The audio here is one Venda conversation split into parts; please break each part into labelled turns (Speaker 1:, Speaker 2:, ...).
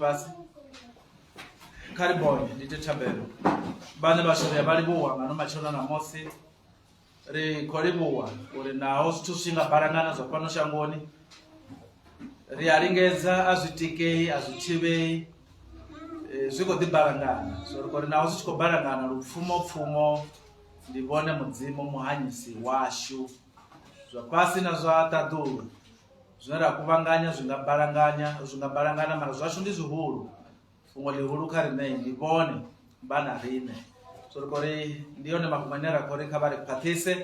Speaker 1: fhasi. Kha ri bonye ndi ite thabelo. Vhaṋe vhashu ri a vha livhuwa nga no matsheloni a ṋamusi. Ri khou livhuwa uri naho zwithu zwi tshi nga balangana zwa fhano shangoni ri a lingedza a zwi tikei a zwi thivhei eh, zwi khou ḓi balangana so ri khou ri naho zwi tshi khou balangana lupfumo pfumo ndi vhone mudzimu muhanyisi washu zwa fhasi na zwa ṱaḓulu zwine ra kuvhanganya zwi nga balanganya zwi nga balangana mara zwashu ndi zwihulu fhungo ḽihulu kha riṋe ndi vhone vha na riṋe so ri khou ri ndi yone mafhungo ane ra khou ri kha vha ri khwaṱhise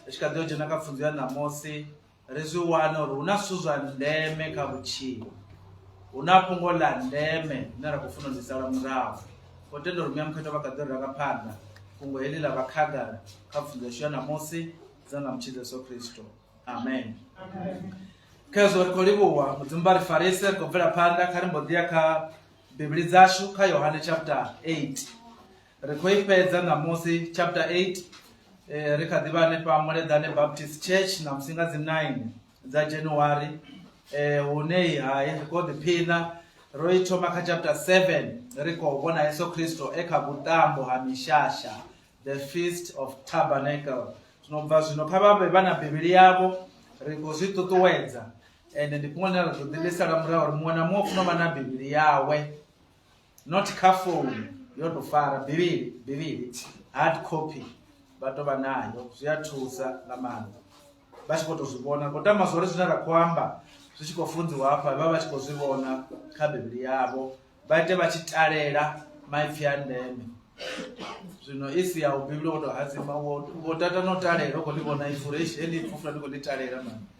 Speaker 1: ri tshi kha ḓi yo dzhena kha pfunzo ya ṋamusi ri zwi wane uri hu na zwithu zwa ndeme kha vhutshilo hu na fhungo ḽa ndeme ḽine ra khou funa u ḽi sala murahu khou tenda uri muya mukhethwa vha kha ḓi ri ranga phanḓa fhungo heḽi ḽa vha khagala kha pfunzo yashu ya ṋamusi dzina ḽa mutshidzi Yesu Kristo amen khezwo ri khou livhuwa mudzimu vha ri farise ri khou bvela phanḓa kha ri mbo ḓi ya kha bivhili dzashu kha yohane chapter 8 ri khou i fhedza ṋamusi chapter 8 eh, ri kha ḓi vha hanefha muleḓane baptist church ṋamusi nga dzi 9 dza january eh, hune hai ri khou ḓiphina ro i thoma kha chapter 7 ri khou vhona yesu kristo e kha vhuṱambo ha mishasha the feast of tabernacle zwino bva zwino kha vha vhe vha na bivhili yavho ri khou zwi ṱuṱuwedza ende ndi fhungo ḽine ra ḓo ḓi ḽisala murahu uri muṅwe na muṅwe u funa u vha na bivhili yawe not kha founu yo tou fara bivhili bivhili hard copy vha tou vha nayo zwi a thusa nga maanḓa vha tshi khou tou zwi vhona khou tama zwa uri zwine ra khou amba zwi tshi khou funziwa hafha vha vha tshi khou zwi vhona kha bivhili yavho vha ite vha tshi talela maipfi a ndeme zwino i si ya u bivhili wo tou hadzima wo tata no talela u khou ḽi vhona ipfi uri eish heḽi ipfi funa ndi khou ḽi talela mani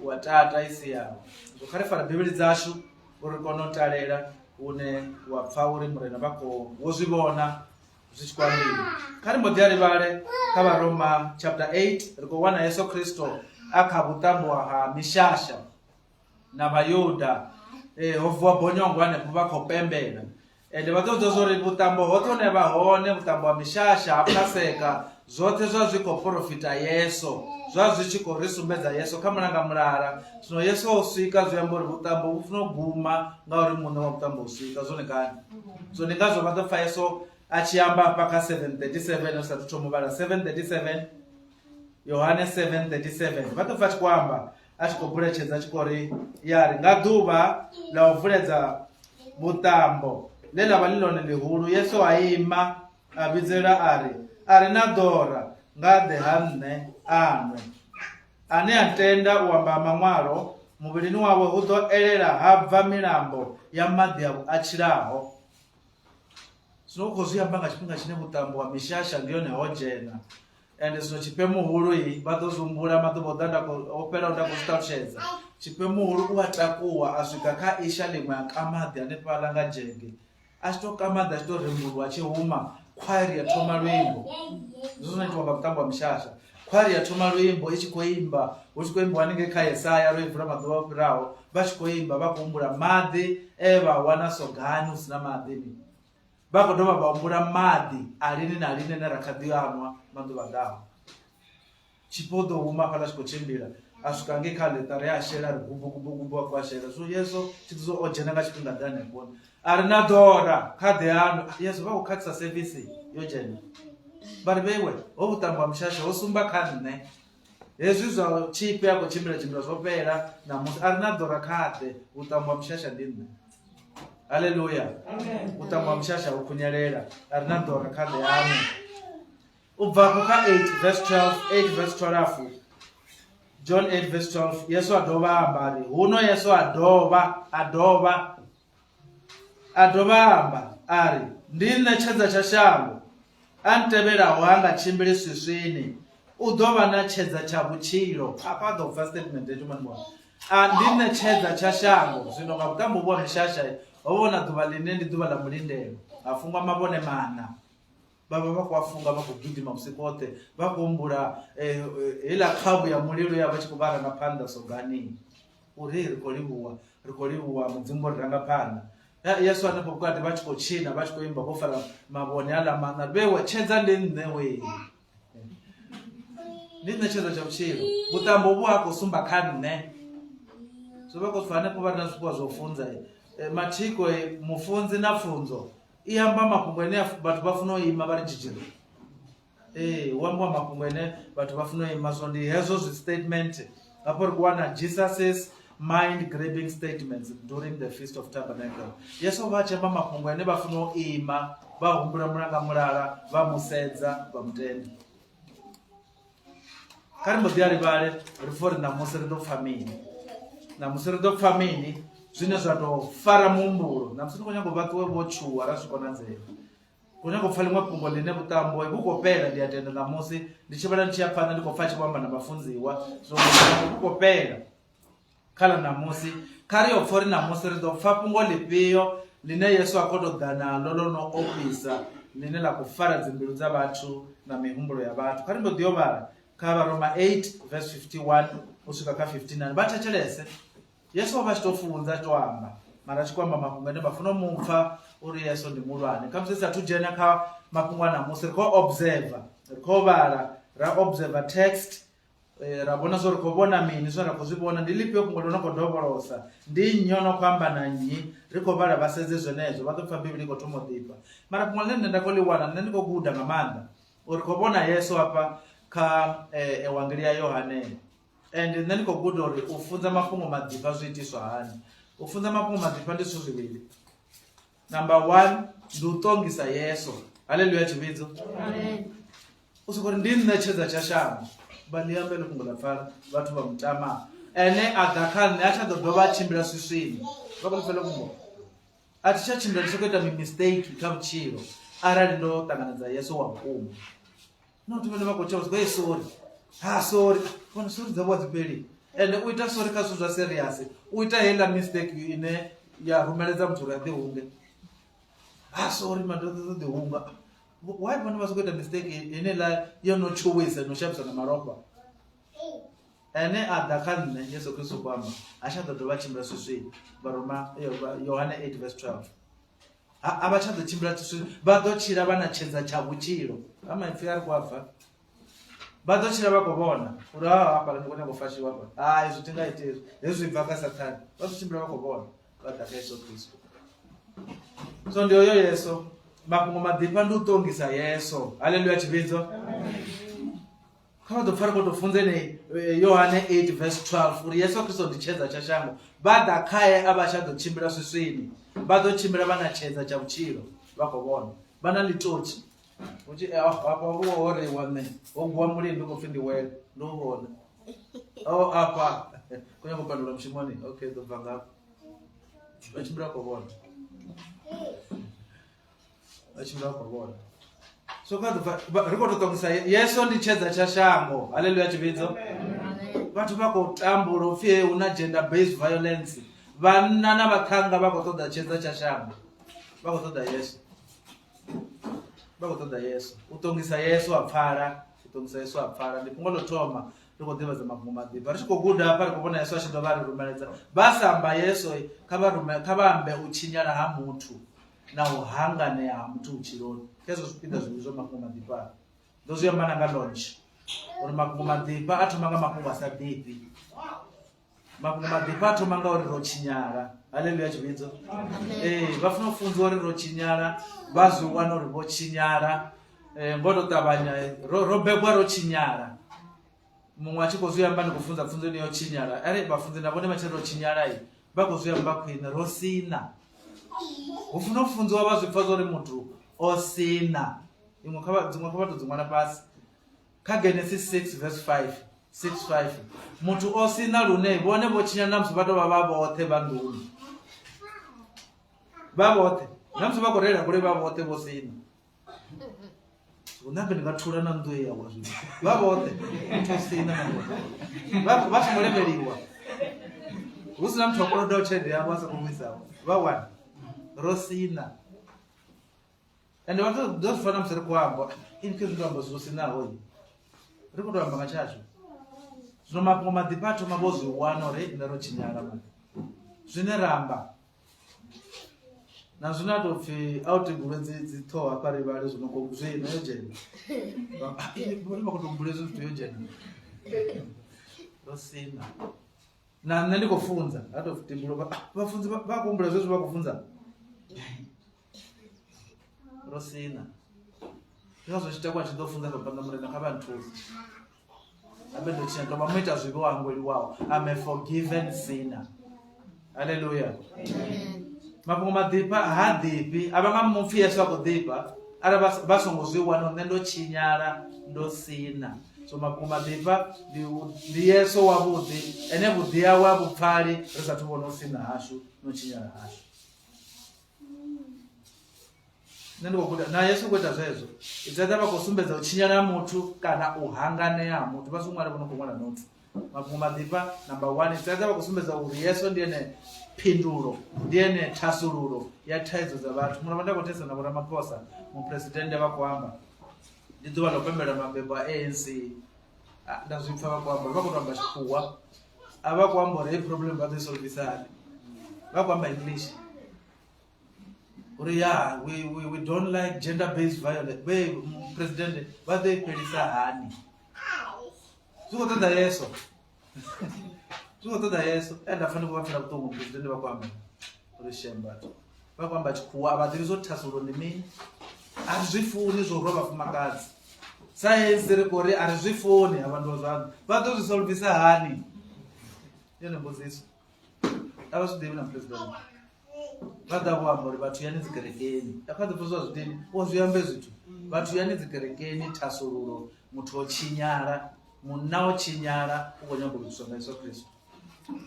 Speaker 1: u a tata i si yau zwo kha ri fara bivhili dzashu uri ri kone u talela hune wa pfa uri murena vha khou wo zwi vhona zwi tshi khou ambiwa kha ri mbo ḓi a livhale kha vharoma chapter 8 ri khou wana yesu kristo a kha vhuṱambo ha mishasha na vhayuda eh, ho vuwa bonyongo hanefho vha khou pembela ende vha ḓo zwa uri vhuṱambo hoṱhe hune vha hone vhuṱambo ha mishasha ha paseka zwoṱhe zwa zwi khou porofita yesu zwa zwi tshi khou ri sumbedza yesu kha mulanga mulala zwino yesu o swika zwi amba uri vhuṱambo vhu funa u guma ngauri muṋe wa vhuṱambo u swika zwone kani so ndi ngazwo vha ḓo pfa yesu a tshi amba hafha kha 737 ri sathu thoma u vhala 737 yohane 7:37 vha ḓo pfa a tshi khou amba a tshi khou buletshedza a tshi khou ri ya ri nga ḓuvha ḽa u vuledza vhuṱambo ḽe ḽa vha ḽi ḽone ḽihulu yesu a ima a vhidzelela a ri a re na ḓora nga ḓe ha nṋe a nwe ane a tenda u amba maṅwalo muvhilini wawe hu ḓo elela ha bva milambo ya maḓi a tshilaho zwino u khou zwi amba nga tshifhinga tshine vhuṱambo ha mishasha ndi yone ho dzhena ende zwino tshifhe muhulu i vha ḓo zwi humbula maḓuvha o ḓa nda khou o fhelaho nda khou zwi ṱalutshedza tshifhe muhulu u a takuwa a swika kha isha ḽiṅwe a ka maḓi hanefhaḽa nga dzhege a tshi to ka maḓi a tshi to rembuluwa a tshi huma khwairi ya thoma luimbo ndi zwone itiwa nga vhuṱambo ha mishasha khwairi ya thoma luimbo i tshi khou imba hu tshi khou imbiwa haningei kha yesaya ro i vula maḓuvha o fhiraho vha tshi khou imba vha khou humbula maḓi e vha wana sogani hu si na maḓi ni vha khou dovha vha humbula maḓi a lini na lini ane ra kha ḓi anwa maḓuvha ḓaho tshifhe u ḓo huma hafhaḽa a tshi khou tshimbila a swika ngei kha aḽeṱare a shela a ri gubu gubu gubu a khou a shela so yesu tshi ḓo o dzhena nga tshifhinga ḓe hanefho a ri na ḓora kha ḓe ano yesu vha khou khakhisa sevisi yo dzhena vha ri vheiwe ho vhuṱambo ha mushasha ho sumba kha nṋe hezwi zwa tshifhe a khou tshimbila tshimbila zwo fhela ṋamusi a ri na ḓora kha ḓe vhuṱambo ha mushasha ndi nṋe haleluya vhuṱambo ha mushasha ho khunyelela a ri na ḓora kha ḓe ano u bva afho kha 8 verse 12 8 verse 12 john 8 verse 12 yesu a dovha a amba a ri huno yesu a dovha a dovha a dovha a amba a ri ndi nṋe tshedza tsha shango a ntevhelaho ha nga tshimbili swiswini u ḓo vha na tshedza tsha vhutshilo afha a ḓo bva statement hetsho mani a ndi nṋe tshedza tsha shango zwino nga vhuṱambo vhu ha mishasha ho vhona ḓuvha ḽine ndi ḓuvha ḽa mulindelo ha fungwa mavhone mana vha vha vha khou a funga vha khou gidima vhusiku hoṱhe vha khou humbula eh, eh, heiḽa khavhu ya mulilo ya vha tshi khou vha ranga phanḓa sogani uri ri khou livhuwa ri khou livhuwa mudzimu ri ranga phanḓa yesu hanefho vhukati vha tshi khou tshina vha tshi khou imba vho fara mavhone aḽa maṋa vhewe tshedza ndi nṋe wee ndi nṋe tshedza tsha vhutshilo vhuṱambo vhu ha khou sumba kha nṋe zwo vha khou pfa hanefho vha re na zwifhiwa zwa u funza. Mathiko mufunzi na pfunzo i amba mafhungo ane vhathu vha funa u ima vha ri dzhidzhiri. Ee, hu ambiwa mafhungo ane vhathu vha funa u ima so ndi hezwo zwi statement hafho ri khou wana Jesus's mind grabbing statements during the feast of tabernacle. Yesu vha tshi amba mafhungo ane vha funa u ima vha humbula mulanga mulala vha mu sedza vha mutenda. Kha ri mbo ḓi a livhale ri pfhe uri ṋamusi ri ḓo pfha mini. Ṋamusi ri ḓo pfha mini zwine zwa tou fara muhumbulo. Ṋamusi ndi khou nyanga u vha ṱuwe vho tshuwa ra zwi konadzea. Khou nyanga u pfha ḽiṅwe fhungo ḽine vhuṱambo vhu khou fhela ndi a tenda ṋamusi ndi tshi vhala ndi tshi ya phanḓa ndi khou pfha tshi vho amba na vhafunziwa so vhu khou fhela kha ḽa ṋamusi kha ri yo pfha uri ṋamusi ri ḓo pfha fhungo ḽifhio ḽine Yesu a khou tou ḓa naḽo ḽo no ofhisa ḽine ḽa khou fara dzimbilu dza vhathu na mihumbulo ya vhathu kha ri mbo ḓi yo vhala kha Vharoma 8 verse 51 u swika kha 59 vha thetshelese Yesu o vha a tshi tou funza a tshi tou amba mara a tshi khou amba mafhungo ane vha funa u mu pfa uri Yesu ndi muhulwane. Khamusi ri sathu dzhena kha mafhungo a ṋamusi ri khou observer, ri khou vhala ra observer text ra vhona zwa uri khou vhona mini zwine ra khou zwi vhona ndi ḽifhio fhungo ḽo no khou dovholosa ndi nnyi o no khou amba na nnyi ri khou vhala vha sedze zwenezwo vha ḓo pfa Bivhili i khou thoma u ḓifha. Mara fhungo ḽine nṋe nda khou ḽi wana nṋe ndi khou guda nga maanḓa uri khou vhona Yesu hafha kha Evangeli ya Yohane. And nṋe ndi khou guda uri u funza mafhungo maḓifha zwi itiswa hani. U funza mafhungo maḓifha ndi zwithu zwivhili. Number one ndi u ṱongisa Yesu. Haleluya tshivhidzo.
Speaker 2: Amen.
Speaker 1: U soko uri ndi nṋe tshedza tsha shango. Vha ḽi ambe ḽi fhungo ḽa pfala vhathu vha mutama. Ene a ḓa kha nṋe a tsha ḓo dovha a tshimbila swiswini. Vha khou ḽi pfela fhungo. A thi tsha tshimbila ndi sokou ita mi mistake kha vhutshilo arali ndo ṱanganedza Yesu wa vhukuma. Not vhane vha khou tsha vha sorry. Ha sorry. Vhona sorry dzavho a dzi fheli. Ende u ita sorry kha zwithu zwa serious. U ita heiḽa mistake ine ya rumeledza muthu uri a ḓi hunge. Ha sorry man ndo ḓo ḓi hunga. Why vhone vha sokou ita mistake heneiḽa yo no tshuwisa no shavhisa na malofha. Ene a ḓa kha nṋe Yesu Kristo khou amba ha tsha ḓo dovha a tshimbila swiswini. Vharoma Yohane 8 verse 12. A vha tsha ḓo tshimbila swiswini vha ḓo tshila vha na tshedza tsha vhutshilo. Ha maipfi a ri khou a bva. Vha ḓo tshila vha khou vhona uri ha hafhaḽa ndi khou nyanga u fashiwa hafha. Hai zwi thi nga iti hezwi. Hezwi zwi bva kha Sathane. Vha ḓo tshimbila vha khou vhona vha ḓa kha Yesu Kristo. So ndi oyo Yesu. Mafhungo maḓifha ndi u ṱongisa Yesu. Haleluya tshivhidzo. Kha vha ḓo pfa ri khou tou funza enei Yohane 8 verse 12 uri Yesu Kristo ndi tshedza tsha shango. Vha ḓa khae a vha tsha ḓo tshimbila swiswini, vha ḓo tshimbila vha na tshedza tsha vhutshilo, vha khou vhona. Vha na ḽitotshi. Hu tshi hafha hu ho reiwa nṋe, ho gwiwa mulindi u khou pfi ndi wele, ndo u vhona. Oh afha khou nyanga u pandelwa mushumoni, okay ḓo bva ngafha. Vha tshimbila vha khou vhona. Vha tshimbila vha khou vhona. So kha ḓo ri khou tou ṱongisa Yesu ndi tshedza tsha shango. Haleluya tshivhidzo. Vhathu vha khou tambula upfhi he hu na gender based violence. Vhanna na vhaṱhannga vha khou ṱoḓa tshedza tsha shango. Vha khou ṱoḓa Yesu. Vha khou ṱoḓa Yesu. U ṱongisa Yesu a pfala, u ṱongisa Yesu a pfala ndi fhungo ḽo thoma ri khou ḓivhadza mafhungo maḓifha. Ri tshi khou guda hafha ri khou vhona Yesu a tshi dovha a ri rumeledza. Vha sa amba Yesu kha vha rume kha vha ambe u tshinyala ha muthu na u hanganea ha muthu vhutshiloni. Khezwo zwipiḓa zwivhili zwa mafhungo maḓifha. Ndo zwi amba na nga launch uri mafhungo maḓifha a thoma nga mafhungo a sa ḓifhi. Mafhungo maḓifha a thoma nga uri ro tshinyala. Haleluya tshivhidzo. Ee, vha funa u funziwa uri ro tshinyala, vha zwi wana uri vho tshinyala. Ngo to ṱavhanya ro bebwa ro tshinyala. Muṅwe a tshi khou zwi amba ndi khou funza pfunzo ine yo tshinyala. Are vhafunzi na vhone vha tshi ro tshinyala i vha khou zwi amba khwine ro sina. Hu funa u funziwa vha zwi pfa zwa uri muthu o sina. Iṅwe kha vha dziṅwe kha vha to dzi ṅwala fhasi. Kha Genesis 6 verse 5 6 5 muthu o sina lune vhone vho tshinya na musi vha tou vha vha vhoṱhe vha nḓuni. Vha vhoṱhe na musi vha khou reila goloi vha vhoṱhe vho sina. Nṋe ndi nga thula na nnḓu ye yawa zwino vha vhoṱhe muthu o sina na vhone vha songo lemeliwa hu si na muthu a kolodaho tshelede yavho a sa khou vhuisaho vha wana ro sina ende vha ḓo zwi fana musi ri khou amba ini khezwi ndo amba zwo sinaho ri khou tou amba nga tshashu. Zwino mafhungo maḓifha a thoma vho zwi wana uri nṋe ro tshinyala mani zwine ra amba na zwino a tou pfhi a u tibulwe dzi dzi ṱhoho hafha ri vhale zwino khou zwino yo dzhena vhone vha khou tou bula hezwi zwithu yo dzhena ro sina. Na nṋe ndi khou funza ha tou timbuluka ah, vhafunzi vha khou humbula zwezwi vha khou funza ro sina ndi ngazwo tshi takuwa tshi ḓo funza nga phanḓa murena kha vha nthuse abe ndo tshinya tovha muita zwivhi o hangweliwaho am a forgiven sinner haleluya mafhungo maḓifha ha ḓifhi a vha nga mupfi yesu a khou ḓifha arali vha songo zwi wana nṋe ndo tshinyala ndo sina so mafhungo maḓifha ndi yesu wavhuḓi ene vhuḓi hawe a vhupfali ri sathu vhona u sina hashu no tshinyala hashu nṋe ndi khou guda na yesu khou ita zwezwo it's either vha khou sumbedza u tshinyala ha muthu kana u hanganea ha muthu vha zwi ṅwale vho no khou ṅwala notes mafhungo maḓifha number one it's either vha khou sumbedza uri yesu ndi ene phindulo ndi ene thasululo ya thaidzo dza vhathu mulovha nda khou thesa na vhoramaphosa muphuresidennde vha khou amba ndi ḓuvha ḽa u pembela mabebo a anc nda zwi pfa vha khou amba vha khou to amba tshikhuwa a vha khou amba uri heyi problem vha ḓo i solvisa hani vha khou amba english uri ya we don't like gender based violence vhe president vha ḓo i fhelisa hani zwi khou ṱoḓa yeso zwi khou ṱoḓa yeso e nda pfa ndi khou vha pfela vhuṱungu president vha khou amba uri shem vhathu vha khou amba tshikhuwa a vha ḓivhi zwo thasululo ndi mini a ri zwi funi zwo rwa vhafumakadzi sa hezwi ri khou ri a ri zwi funi havha ndo zwaṋu vha ḓo zwi solvisa hani yone mbudziso a vha zwi ḓivhi na president vha ḓa vho amba uri vhathu yani dzikerekeni a kha ḓi pfa zwa zwidini o zwi ambe zwithu vhathu yani dzikerekeni thasululo muthu o tshinyala munna o tshinyala u khou nyanga u lugiswa nga Yesu Kristo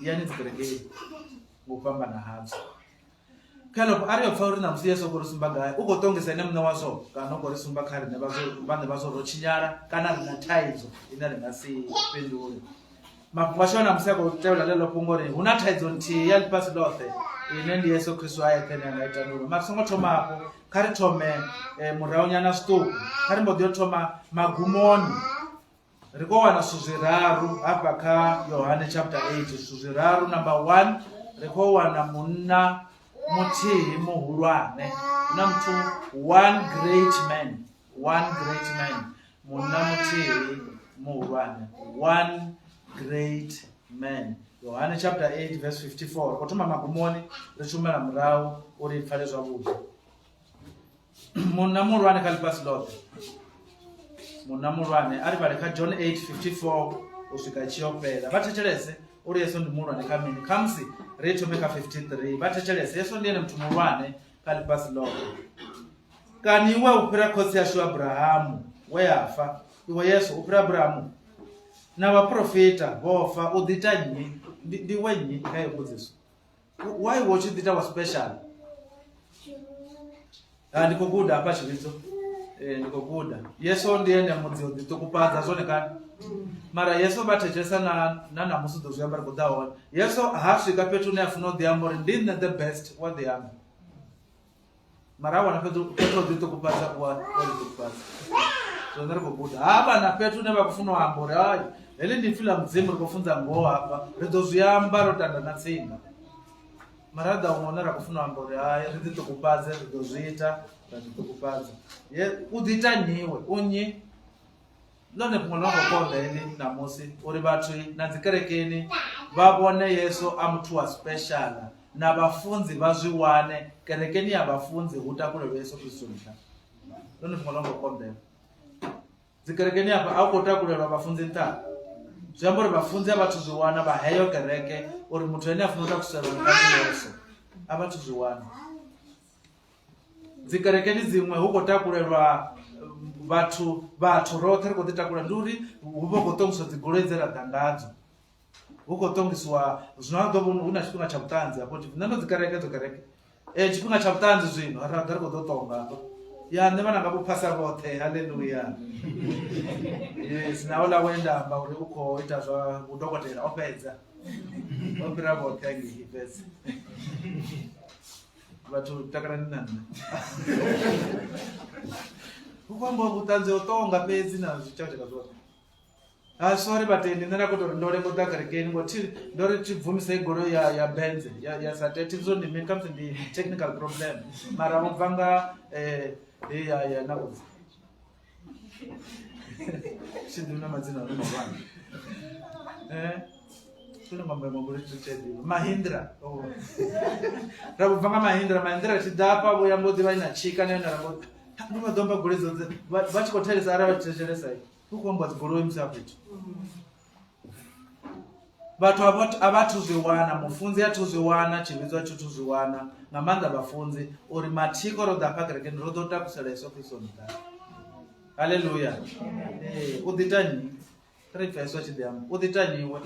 Speaker 1: yani dzikerekeni ngo fhambana hadzo khelop a ri yo pfa uri ṋamusi Yesu u khou ri sumba gai u khou ṱongisa ene muṋe wazwo kana u khou ri sumba kha riṋe vhaṋe vhazwo ro tshinyala kana ri na thaidzo ine ri nga si fhindule Mafhungo ashu a ṋamusi a khou tevhela ḽeḽo fhungo uri hu na thaidzo nthihi ya ḽifhasi ḽoṱhe ine ndi Yesu Kristo a eṱhe ane a nga i tandulula. Mara songo thoma hafho, kha ri thome eh, murahunyana zwiṱuku, kha ri mbo ḓi yo thoma magumoni. Ri khou wana zwithu zwiraru hafha kha Yohane chapter 8, zwithu zwiraru. Number 1, ri khou wana munna muthihi muhulwane. Hu na muthu one great man, one great man. Munna muthihi muhulwane, one great man. Yohane chapter 8 verse 54. Ri khou thoma magumoni ri tshi humela murahu uri i pfale zwavhuḓi. Munna muhulwane kha ḽifhasi ḽoṱhe. Munna muhulwane a ri vhale kha John 8 54 u swika tshi yo fhela. Vha thetshelese uri Yesu ndi muhulwane kha mini. Khamusi ri thome kha 53. Vha thetshelese Yesu ndi ene muthu muhulwane kha ḽifhasi ḽoṱhe. Kani iwe u fhira khotsi ashu Abrahamu we a fa? Iwe Yesu u fhira Abrahamu? Na vhaporofita vho fa, u ḓiita nnyi? Ndi we nnyi kha iyo mbudziso? Why wo tshi ḓiita wa special? Ha ndi khou guda hafha tshivhidzo. Ee, ndi khou guda. Yesu ndi ene mudzi o ḓiṱukufhadza zwone kani? Mara Yesu vha thetshelesa na na ṋamusi u ḓo zwi amba ri khou ḓa hone. Yesu ha swika fhethu hune a funa u ḓi amba uri ndi nṋe the best wa ḓi amba. Mara a wana fhethu fhethu ho ḓiṱukufhadza u a ḓiṱukufhadza. Zwone ri khou guda. Havha na fhethu hune vha khou funa u amba uri hai heḽi ndi ipfi ḽa Mudzimu ri khou funza ngoho hafha ri ḓo zwi amba ro tanda na tsinga. Mara ha ḓa huṅwe hune ra khou funa u amba uri hai ri ḓiṱukufhadze ri ḓo zwi ita ra ḓiṱukufhadza. U ḓi ita nnyi iwe u nnyi? Ḽone fhungo ḽo ngo konḓa heḽi ṋamusi uri vhathu na dzi kerekeni vha vhone Yesu a muthu wa special na vhafunzi vha zwi wane kerekeni ya vhafunzi hu takulelwe Yesu Kristo nṱha. Ḽone fhungo ḽo ngo konḓela. Dzi kerekeni afha a hu khou takulelwa vhafunzi nṱha. Zwi amba uri vhafunzi a vhathu zwi wana vha heyo kereke uri muthu ane a funa u takuselwa nṱha ndi Yesu. A vhathu zwi wana. Dzi kerekeni dziṅwe hu khou takulelwa vhathu vhathu roṱhe ri khou ḓi takula ndi uri hu vha hu khou ṱongisiwa dzi goloi dze ra ḓa ngadzo hu khou ṱongisiwa zwino ha ḓo hu na tshifhinga tsha vhuṱanzi hafho nṋe ndo dzi kereke dzo kereke ee tshifhinga tsha vhuṱanzi zwino ra ḓa ri khou ḓo ṱonga hafha ya nṋe vhananga vho phasa vhoṱhe haleluya yes na ola we nda amba uri u khou ita zwa vhudokotela o fhedza o fhira vhoṱhe ngei fhedzi vhathu takalani na nṋe hu khou ambiwa vhuṱanzi ho tonga fhedzi na zwitshakatshaka zwoṱhe ha sorry vhatendi nṋe nda khou tou ri ndo lenga u ḓa kerekeni ngo thi ndo ri thi bvumise goloi ya ya benze ya ya sa te thi zwo ndi mini khamusi ndi technical problem mara vho bva nga eh ya ya na vhudzi tshi ḓivhi na madzina a mahulwane eh. Tune ngombe ngombe ri Mahindra. Oh. Ra vho bva nga Mahindra, Mahindra tshi ḓa hafha vho ya mbo ḓi vha ina tshika na yone ra mbo ndi vha ḓo amba goloi dzoṱhe vha tshi khou thetshelesa arali vha tshi thetshelesa hu khou ambiwa dzigoloi musi a fhethu. Vhathu a vha thu zwi wana, mufunzi a thu zwi wana, tshivhidzo a tshi thu zwi wana, nga maanḓa vhafunzi, uri mathiko ro ḓa hafha kerekeni ro ḓo takusela Yesu Kristo nṱha. Haleluya. Ee, u ḓi ita nnyi? Ri pfa Yesu a tshi ḓi amba. U ḓi ita nnyi iwe?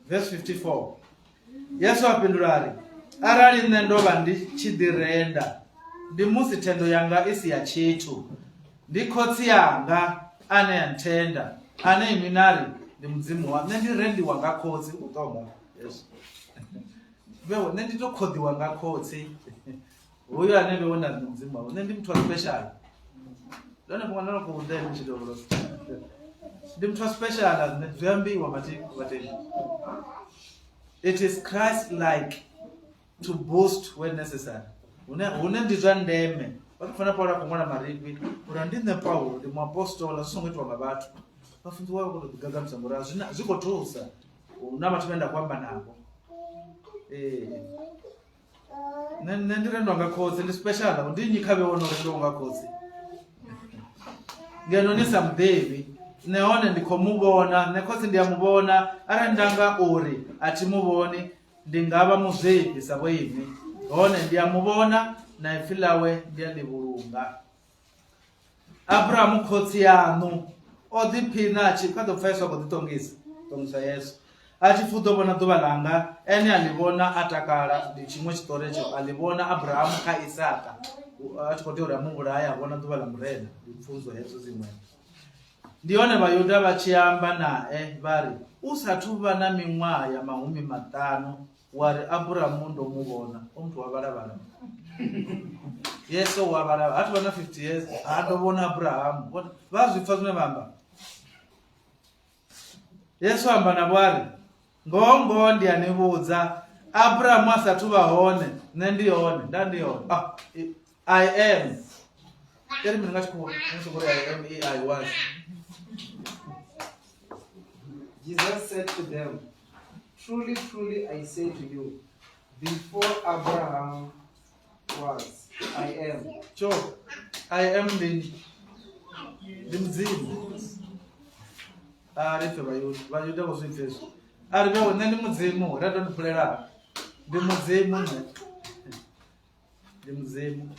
Speaker 1: Verse 54. Yesu a fhindula a ri, Arali nṋe ndo vha ndi tshi ḓi renda, ndi musi thendo yanga i si ya tshithu. Ndi khotsi anga ane a nthenda, ane inwi na ri ndi Mudzimu wa. Nṋe ndi rendiwa nga khotsi, u ṱonga Yesu. Vhewe nṋe ndi to khoḓiwa nga khotsi. Hoyu ane vhewe na ri ndi Mudzimu wawe. Nṋe ndi muthu wa special. Ḽone fhungo ndo no khou ḓa ndi tshi dovholosa. Ndi muthu wa special nṋe zwi ambiwa vhatendi. It is Christ like to boast when necessary. Hune hune ndi zwa ndeme. Vha tou fana Paulo a khou ṅwala marifhi uri ndi nṋe Paulo ndi muapostola zwi songo itiwa nga vhathu. Vhafunziwa vha khou tou ḓigagamisa ngori a zwi zwi khou thusa. Hu na vhathu vhane nda khou amba navho. Ee. Nṋe nṋe ndi rendwa nga khotsi ndi special ndi nnyi kha vhe wono rendiwa nga khotsi. Ngeno ni sa muḓivhi nṋe hone ndi khou mu vhona nṋe khotsi ndi a mu vhona arali nda nga uri a thi mu vhoni ndi nga vha muzwifhi sa vhoinwi hone ndi a mu vhona na ipfi ḽawe ndi a ḽi vhulunga. Abrahamu khotsi aṋu o ḓiphiṋa a tshi kha ḓo pfa Yesu a khou ḓiṱongisa ṱongisa Yesu a tshi pfi u ḓo vhona ḓuvha ḽanga ene a ḽi vhona a takala ndi tshiṅwe tshiṱori hetsho a ḽi vhona Abrahamu kha Isaka a tshi khou tea uri a mu vhulaya a vhona ḓuvha ḽa Murena ndi pfunzo hedzo dziṅwe ndi hone Vhayuda vha tshi amba nae vha ri u sathu vha na miṅwaha ya mahumi maṱanu wa ri Abrahamu ndo mu vhona o muthu wa vhalavhala Yesu wa vhalavhala ha thu vha na 50 years ha ndo vhona Abrahamu vha zwi pfa zwine vha amba Yesu amba navho a ri ngoho ngoho ndi a ni vhudza Abrahamu a sathu vha hone nṋe ndi hone nda ndi hone ah, I am i ri mini nga tshikhuwa ni songo ri I am I was
Speaker 2: Jesus said to them, Truly, truly, I say to you, before Abraham was, I am.
Speaker 1: Tsho, I am ndi ndi mudzimu. A ri pfe Vhayuda, Vhayuda vho zwi pfe hezwi. A ri vhewe nṋe ndi mudzimu, ra to ni phulela. Ndi mudzimu nṋe. Ndi mudzimu.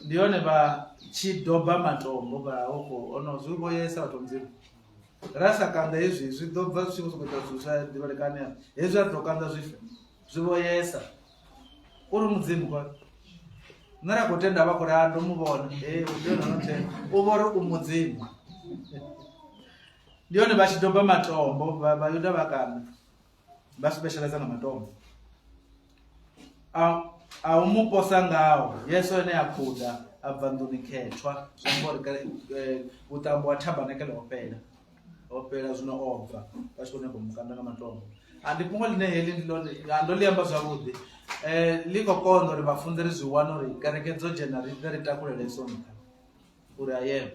Speaker 1: Ndi hone vha tshi doba matombo vha hoko ono zwi vho yesa vhathu mudzimu. Ra sa kanda hezwi zwi ḓo bva zwi tshi vho sokou ita zwithu zwa ḓivhalekani hezwi a ri ḓo kanda zwi fe zwi vho yesa. Uri mudzimu kwa nṋe ra khou tenda vha khou ri a ndo mu vhona ee ndi hone no tenda u vho ri u mudzimu. Ndi hone vha tshi doba matombo vha Vhayuda vha kanda vha specialize nga matombo. A a u mu posa ngao Yesu ene a khuda a bva nḓuni khethwa zwi amba uri vhuṱambo ha thabanekele ho fhela ho fhela zwino o bva vha tshi khou nyanga u mu kanda nga matombo. A ndi fhungo ḽine heḽi ndi ḽone a ndo ḽi amba zwavhuḓi ḽi khou konḓa uri vhafunzi ri zwi wane uri kereke dzo dzhena ri ḓe ri takulele Yesu nṱha uri a yeme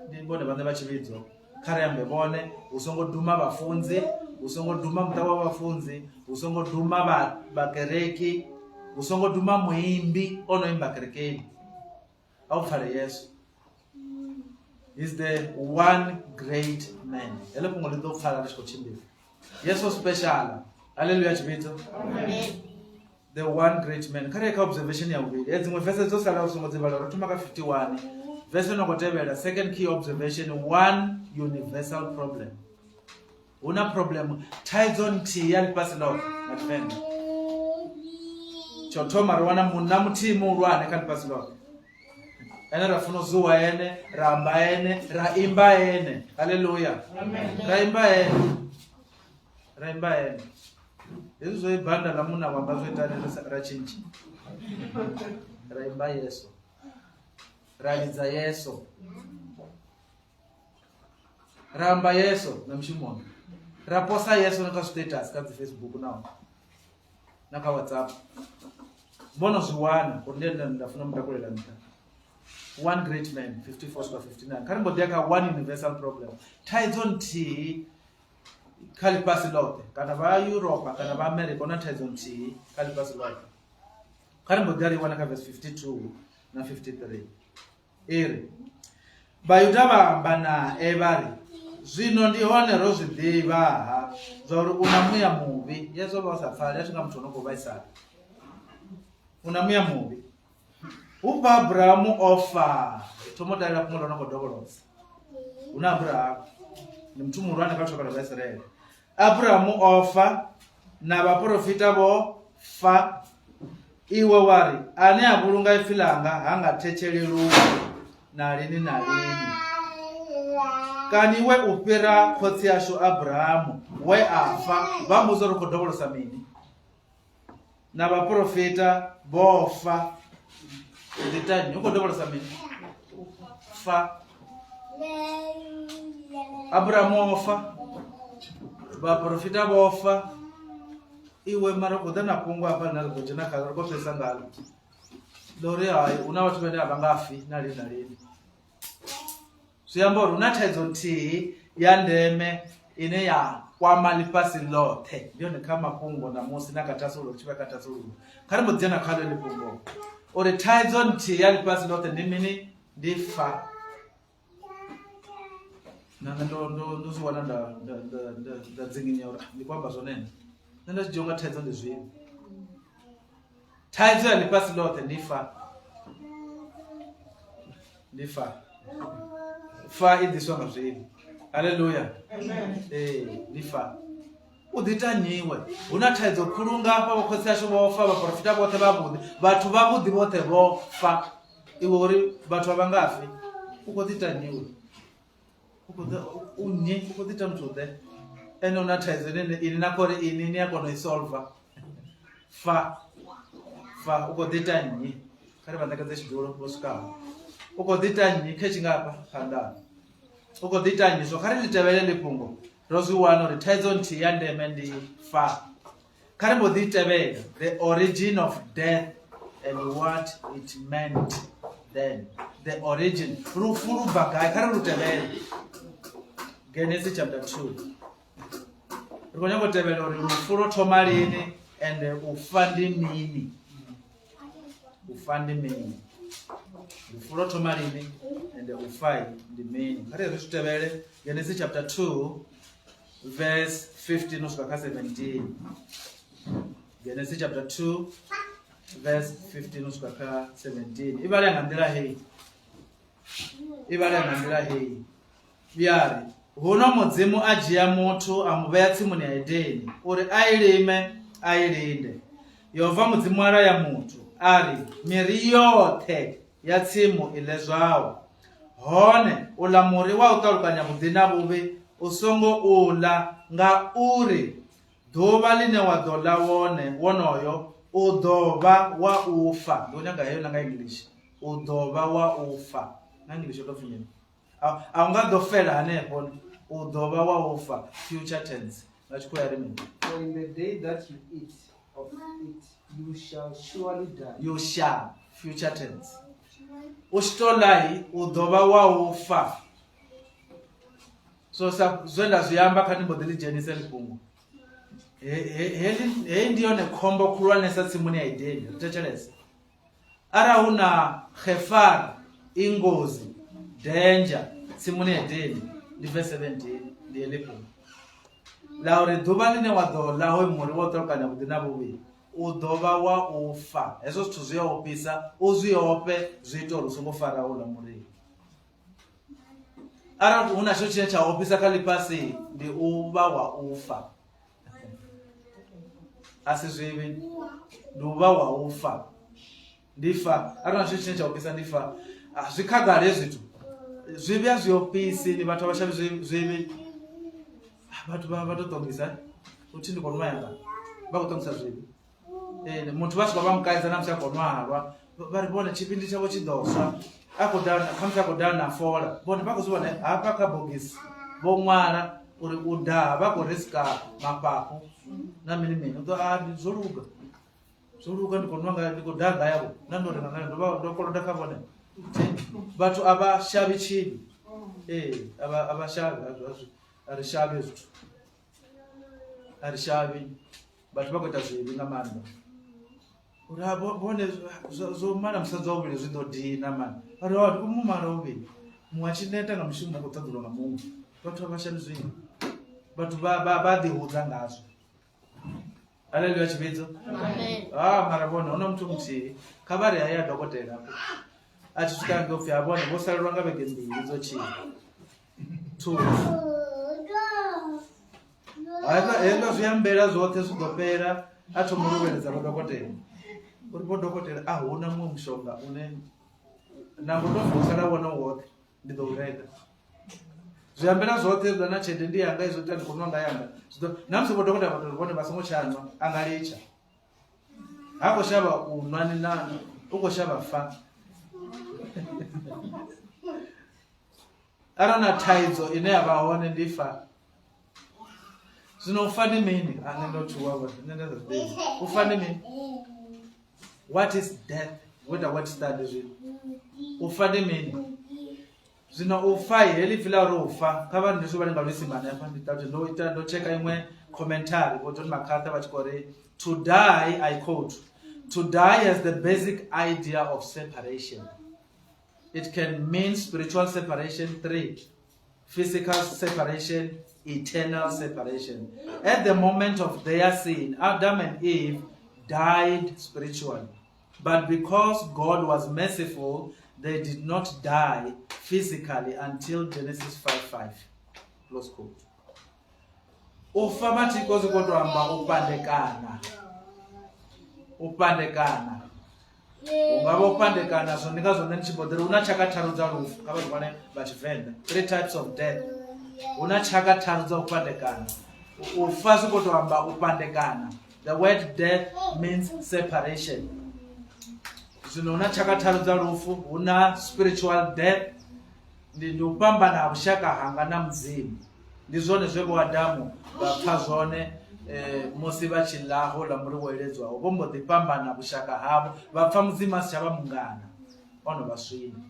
Speaker 1: ndi vhone vhaṋe vha tshivhidzo kha ri ambe vhone hu songo duma vhafunzi hu songo duma muṱa wa vhafunzi hu songo duma vha vhakereki hu songo duma muimbi o no imba kerekeni a u pfale Yesu is the one great man heḽo fhungo ḽi ḓo pfala ri tshi khou tshimbila Yesu special haleluya tshivhidzo the one great man kha ri ye kha observation ya vhuvhili e dziṅwe vese dzo salaho songo dzi vhala ro thoma kha 51 vese no khou tevhela second key observation one universal problem hu na problem thaidzo nthihi ya ḽifhasi ḽoṱhe nga tshivenḓa tsho thoma ri wana munna muthihi muhulwane kha ḽifhasi ḽoṱhe ene ra funa u zuwa ene ra amba ene ra imba ene haleluya ra imba ene ra imba ene hezwi zwo ibanda ḽa munna wanga zwo itani ra tshintsha ra imba yesu ra lidza yesu ra amba yesu na mushumoni ra posa yesu na kha status kha dzi facebook naho na kha whatsapp vho no zwi wana uri ndi ene nda funa mutakulela nṱha one great man 54 swika 59 kha ri mbo ḓi ya kha one universal problem thaidzo nthihi. kha ḽifhasi ḽoṱhe kana vha Europa kana vha America hu na thaidzo nthihi kha ḽifhasi ḽoṱhe kha ri mbo ḓi a ri wana kha verse 52 na 53 i ri Vhayuda vha amba nae vha ri zwino ndi hone ro zwi ḓivha-ha zwa uri u na muya muvhi Yesu vha sa pfali a tshi nga muthu o no khou vhaisala u na muya muvhi hu bva Abrahamu o fa thoma u talela fhungo ḽo no khou dovholodza hu na Abrahamu ndi muthu muhulwane kha lushaka lwa Vhaisiraele Abrahamu o fa na vhaporofita vho fa iwe wa ri ane a vhulunga ipfi ḽanga ha nga thetsheli lufu na lini na lini kani iwe u fhira khotsi ashu Abrahamu we a fa vha mbudza uri u khou dovholosa mini na vhaporofita vho fa ndi tani u khou dovholosa mini fa Abrahamu o fa vhaporofita vho fa iwe mara khou ḓa na fhungo hafha ḽine ri ḓo dzhena khaḽo ri khou fhedzisa ngalo ḽo uri hai hu na vhathu vhane a vha nga fi na lini na lini Zwi amba uri hu na thaidzo nthihi ya ndeme ine ya kwama ḽifhasi ḽoṱhe ndi yone kha mafhungo ṋamusi na kha thasululo ri tshi vha kha thasululo kha ri mbo dzhena kha ḽo fhungo uri thaidzo nthihi ya ḽifhasi ḽoṱhe ndi mini ndi fa na nṋe ndo ndo ndo zwi wana nda nda nda nda nda dzinginya uri ah, ndi khou amba zwone nṋe nda zwi dzhia unga thaidzo ndi zwino thaidzo ya ḽifhasi ḽoṱhe ndi fa ndi fa fa i ḓiswa nga zwivhi haleluya ee ndi fa u ḓi ita nyiwe hu na thaidzo khulu ngafha vhokhotsi ashu vho fa vhaporofita vhoṱhe vhavhuḓi vhathu vhavhuḓi vhoṱhe vho fa iwe uri vhathu a vha nga fi u khou ḓi ita nyiwe u khou ḓi u nnyi u khou ḓi ita muthu ḓe ene u na thaidzo ine ini na khou ri ini ni a kona u i solver fa fa u khou ḓi ita nnyi kha ri vha ṋekedze tshidulo vho swikaho u khou ḓi ita nnyi khe tshi nga hafha phanḓa u khou ḓi ita nnyi so kha ri ḽi tevhele ḽi fhungo ro zwi wana uri thaidzo nthihi ya ndeme ndi fa kha ri mbo ḓi tevhela the origin of death and what it meant then the origin lufu lu bva gai kha ri lu tevhele Genesis chapter 2 ri khou nyanga u tevhela uri lufu lwo thoma lini ende u fa ndi mini u fa ndi mini lufu lwo thoma lini ende u fa ndi mini kha ri ri zwi tevhele Genesis chapter 2 verse 15 u swika kha 17 Genesis chapter 2 verse 15 u swika kha 17 i vhalea nga nḓila heyi i vhalea nga nḓila heyi Ya ri, Huno Mudzimu a dzhia muthu a mu vhea tsimuni ya Edeni uri a i lime a i linde. Yehova Mudzimu a laya muthu a ri, Miri yoṱhe ya tsimu i ḽe zwau, hone uḽa muri wa u ṱalukanya vhuḓi na vhuvhi u songo u ḽa, ngauri ḓuvha ḽine wa ḓo ḽa wone wonoyo u ḓo vha wa u fa. Ndi khou nyaga heyo na nga English, u ḓo vha wa u fa. Nga English yo tou pfi mini? A u nga ḓo fela hanefho u ḓo vha wa u fa future tense nga tshikhuwa ya ri mini
Speaker 2: For in the day that you eat of it, you shall surely die.
Speaker 1: You shall future tense u tshi to ḽai u ḓo vha wa u fa so sa zwe nda zwi amba kha ndi mbo ḓi ḽi dzhenise ḽi fhungo heyi ndi yone khombo khulwanesa tsimuni ya Edeni ri thetshelese Arali hu na Khefar i ngozi, danger, tsimuni ya Edeni, ndi verse 17, ndi heḽi fhungo ḽa uri ḓuvha ḽine wa ḓo ḽa hoyu muri wa u ṱalukanya vhuḓi na vhuvhi u ḓo vha wa u fa. Hezwo zwithu zwi a ofhisa, u zwi ofhe zwi ita uri u songo fara houḽa muri. Arali hu na tshithu tshine tsha ofhisa kha ḽifhasi ndi u vha wa u fa. A si zwivhi ndi u vha wa u fa ndi fa arali na tshithu tshine tsha ofhisa ndi fa zwi khagala hezwi zwithu zwivhi a zwi ofhisi ni vhathu a vha shavhi zwivhi vhathu vha vha to ṱongisa uthi ndi khou nwa yanga vha khou ṱongisa zwivhi ee muthu vha swika vha mukaidza na musi a khou nwa halwa vha ri vhone tshipindi tshavho tshi ḓo swa a khou daha khamusi a khou daha na fola vhone vha khou zwi vhona hafha kha bogisi vho ṅwala uri u daha vha khou riska mafhafhu na mini mini u ḓo a zwo luga zwo luga ndi khou nwa nga ndi khou daha nga yavho na ndo renga ngayo ndo vha ndo koloda kha vhone vhathu a vha shavhi tshivhi ee a vha shavhi a ri shavhi zwithu. A ri shavhi vhathu vha khou ita zwivhi nga maanḓa uri ha vhone zwo mala musadzi wa vhuvhili zwi ḓo dina mani uri u mu mala vhuvhili muṅwe a tshi neta nga mushumo khou ṱaḓulwa nga muṅwe vhathu a vha shavhi zwino vhathu vha ḓihudza ngazwo. Haleluya tshivhidzo. Ah mara vhone huna muthu muthihi kha vha ri haya dokotela afho a tshi swika ngei upfhi ha vhone vho salelwa nga vhege mbili dzo tshila two hezwiḽa zwi ambela zwoṱhe zwi ḓo fhela a thoma u luvheledza vho dokotela uri vho dokotela a huna muṅwe mushonga une nangwe ndo bva u sala wone woṱhe ndi ḓo u renga zwi ambela zwoṱhe zwa na tshelede ndi yanga izwo ita ndi khou nwa nga yanga zwi ḓo na musi vho dokotela vha tori vhone vha songo tsha nwa a nga litsha ha khou shavha u nwa ni na u khou shavha fa arali na thaidzo ine ya vha hone ndi fa. Zwino u fa ndi mini? A nṋe ndo tshuwa vho nṋe nda sa zwi ḓivhi. U fa ndi mini? What is death? Wo ita what study zwino. U fa ndi mini? Zwino u fa heḽi pfi ḽa uri u fa kha vha ndi zwi vhale nga luisimane hafha ndi ṱalutshedze ndo ita ndo tsheka iṅwe commentary vho John MacArthur vha tshi khou ri to die I quote to die has the basic idea of separation. It can mean spiritual separation 3 physical separation, eternal separation. At the moment of their sin, Adam and Eve died spiritually. But because God was merciful, they did not die physically until Genesis 5 5. Close quote. U fa mathiko zwi khou tou amba u fhandekana. U fhandekana. Hu nga vha u fhandekana zwo ndi ngazwo nṋe ndi tshi mbo ḓi ri hu na tshaka tharu dza lufu kha vhathu vhane vha Tshivenḓa. Three types of death. Hu na tshaka tharu dza u fhandekana. U fa zwi khou tou amba u fhandekana. The word death means separation. Zwino hu na tshaka tharu dza lufu, hu na spiritual death, ndi u fhambana ha vhushaka hanga na Mudzimu. Ndi zwone zwe vho Adamu vha pfa zwone musi vha tshi ḽa houḽa muri wo iledzwaho, vho mbo ḓi fhambana vhushaka havho, vha pfa Mudzimu a si tsha vha mungana, o no vha swina.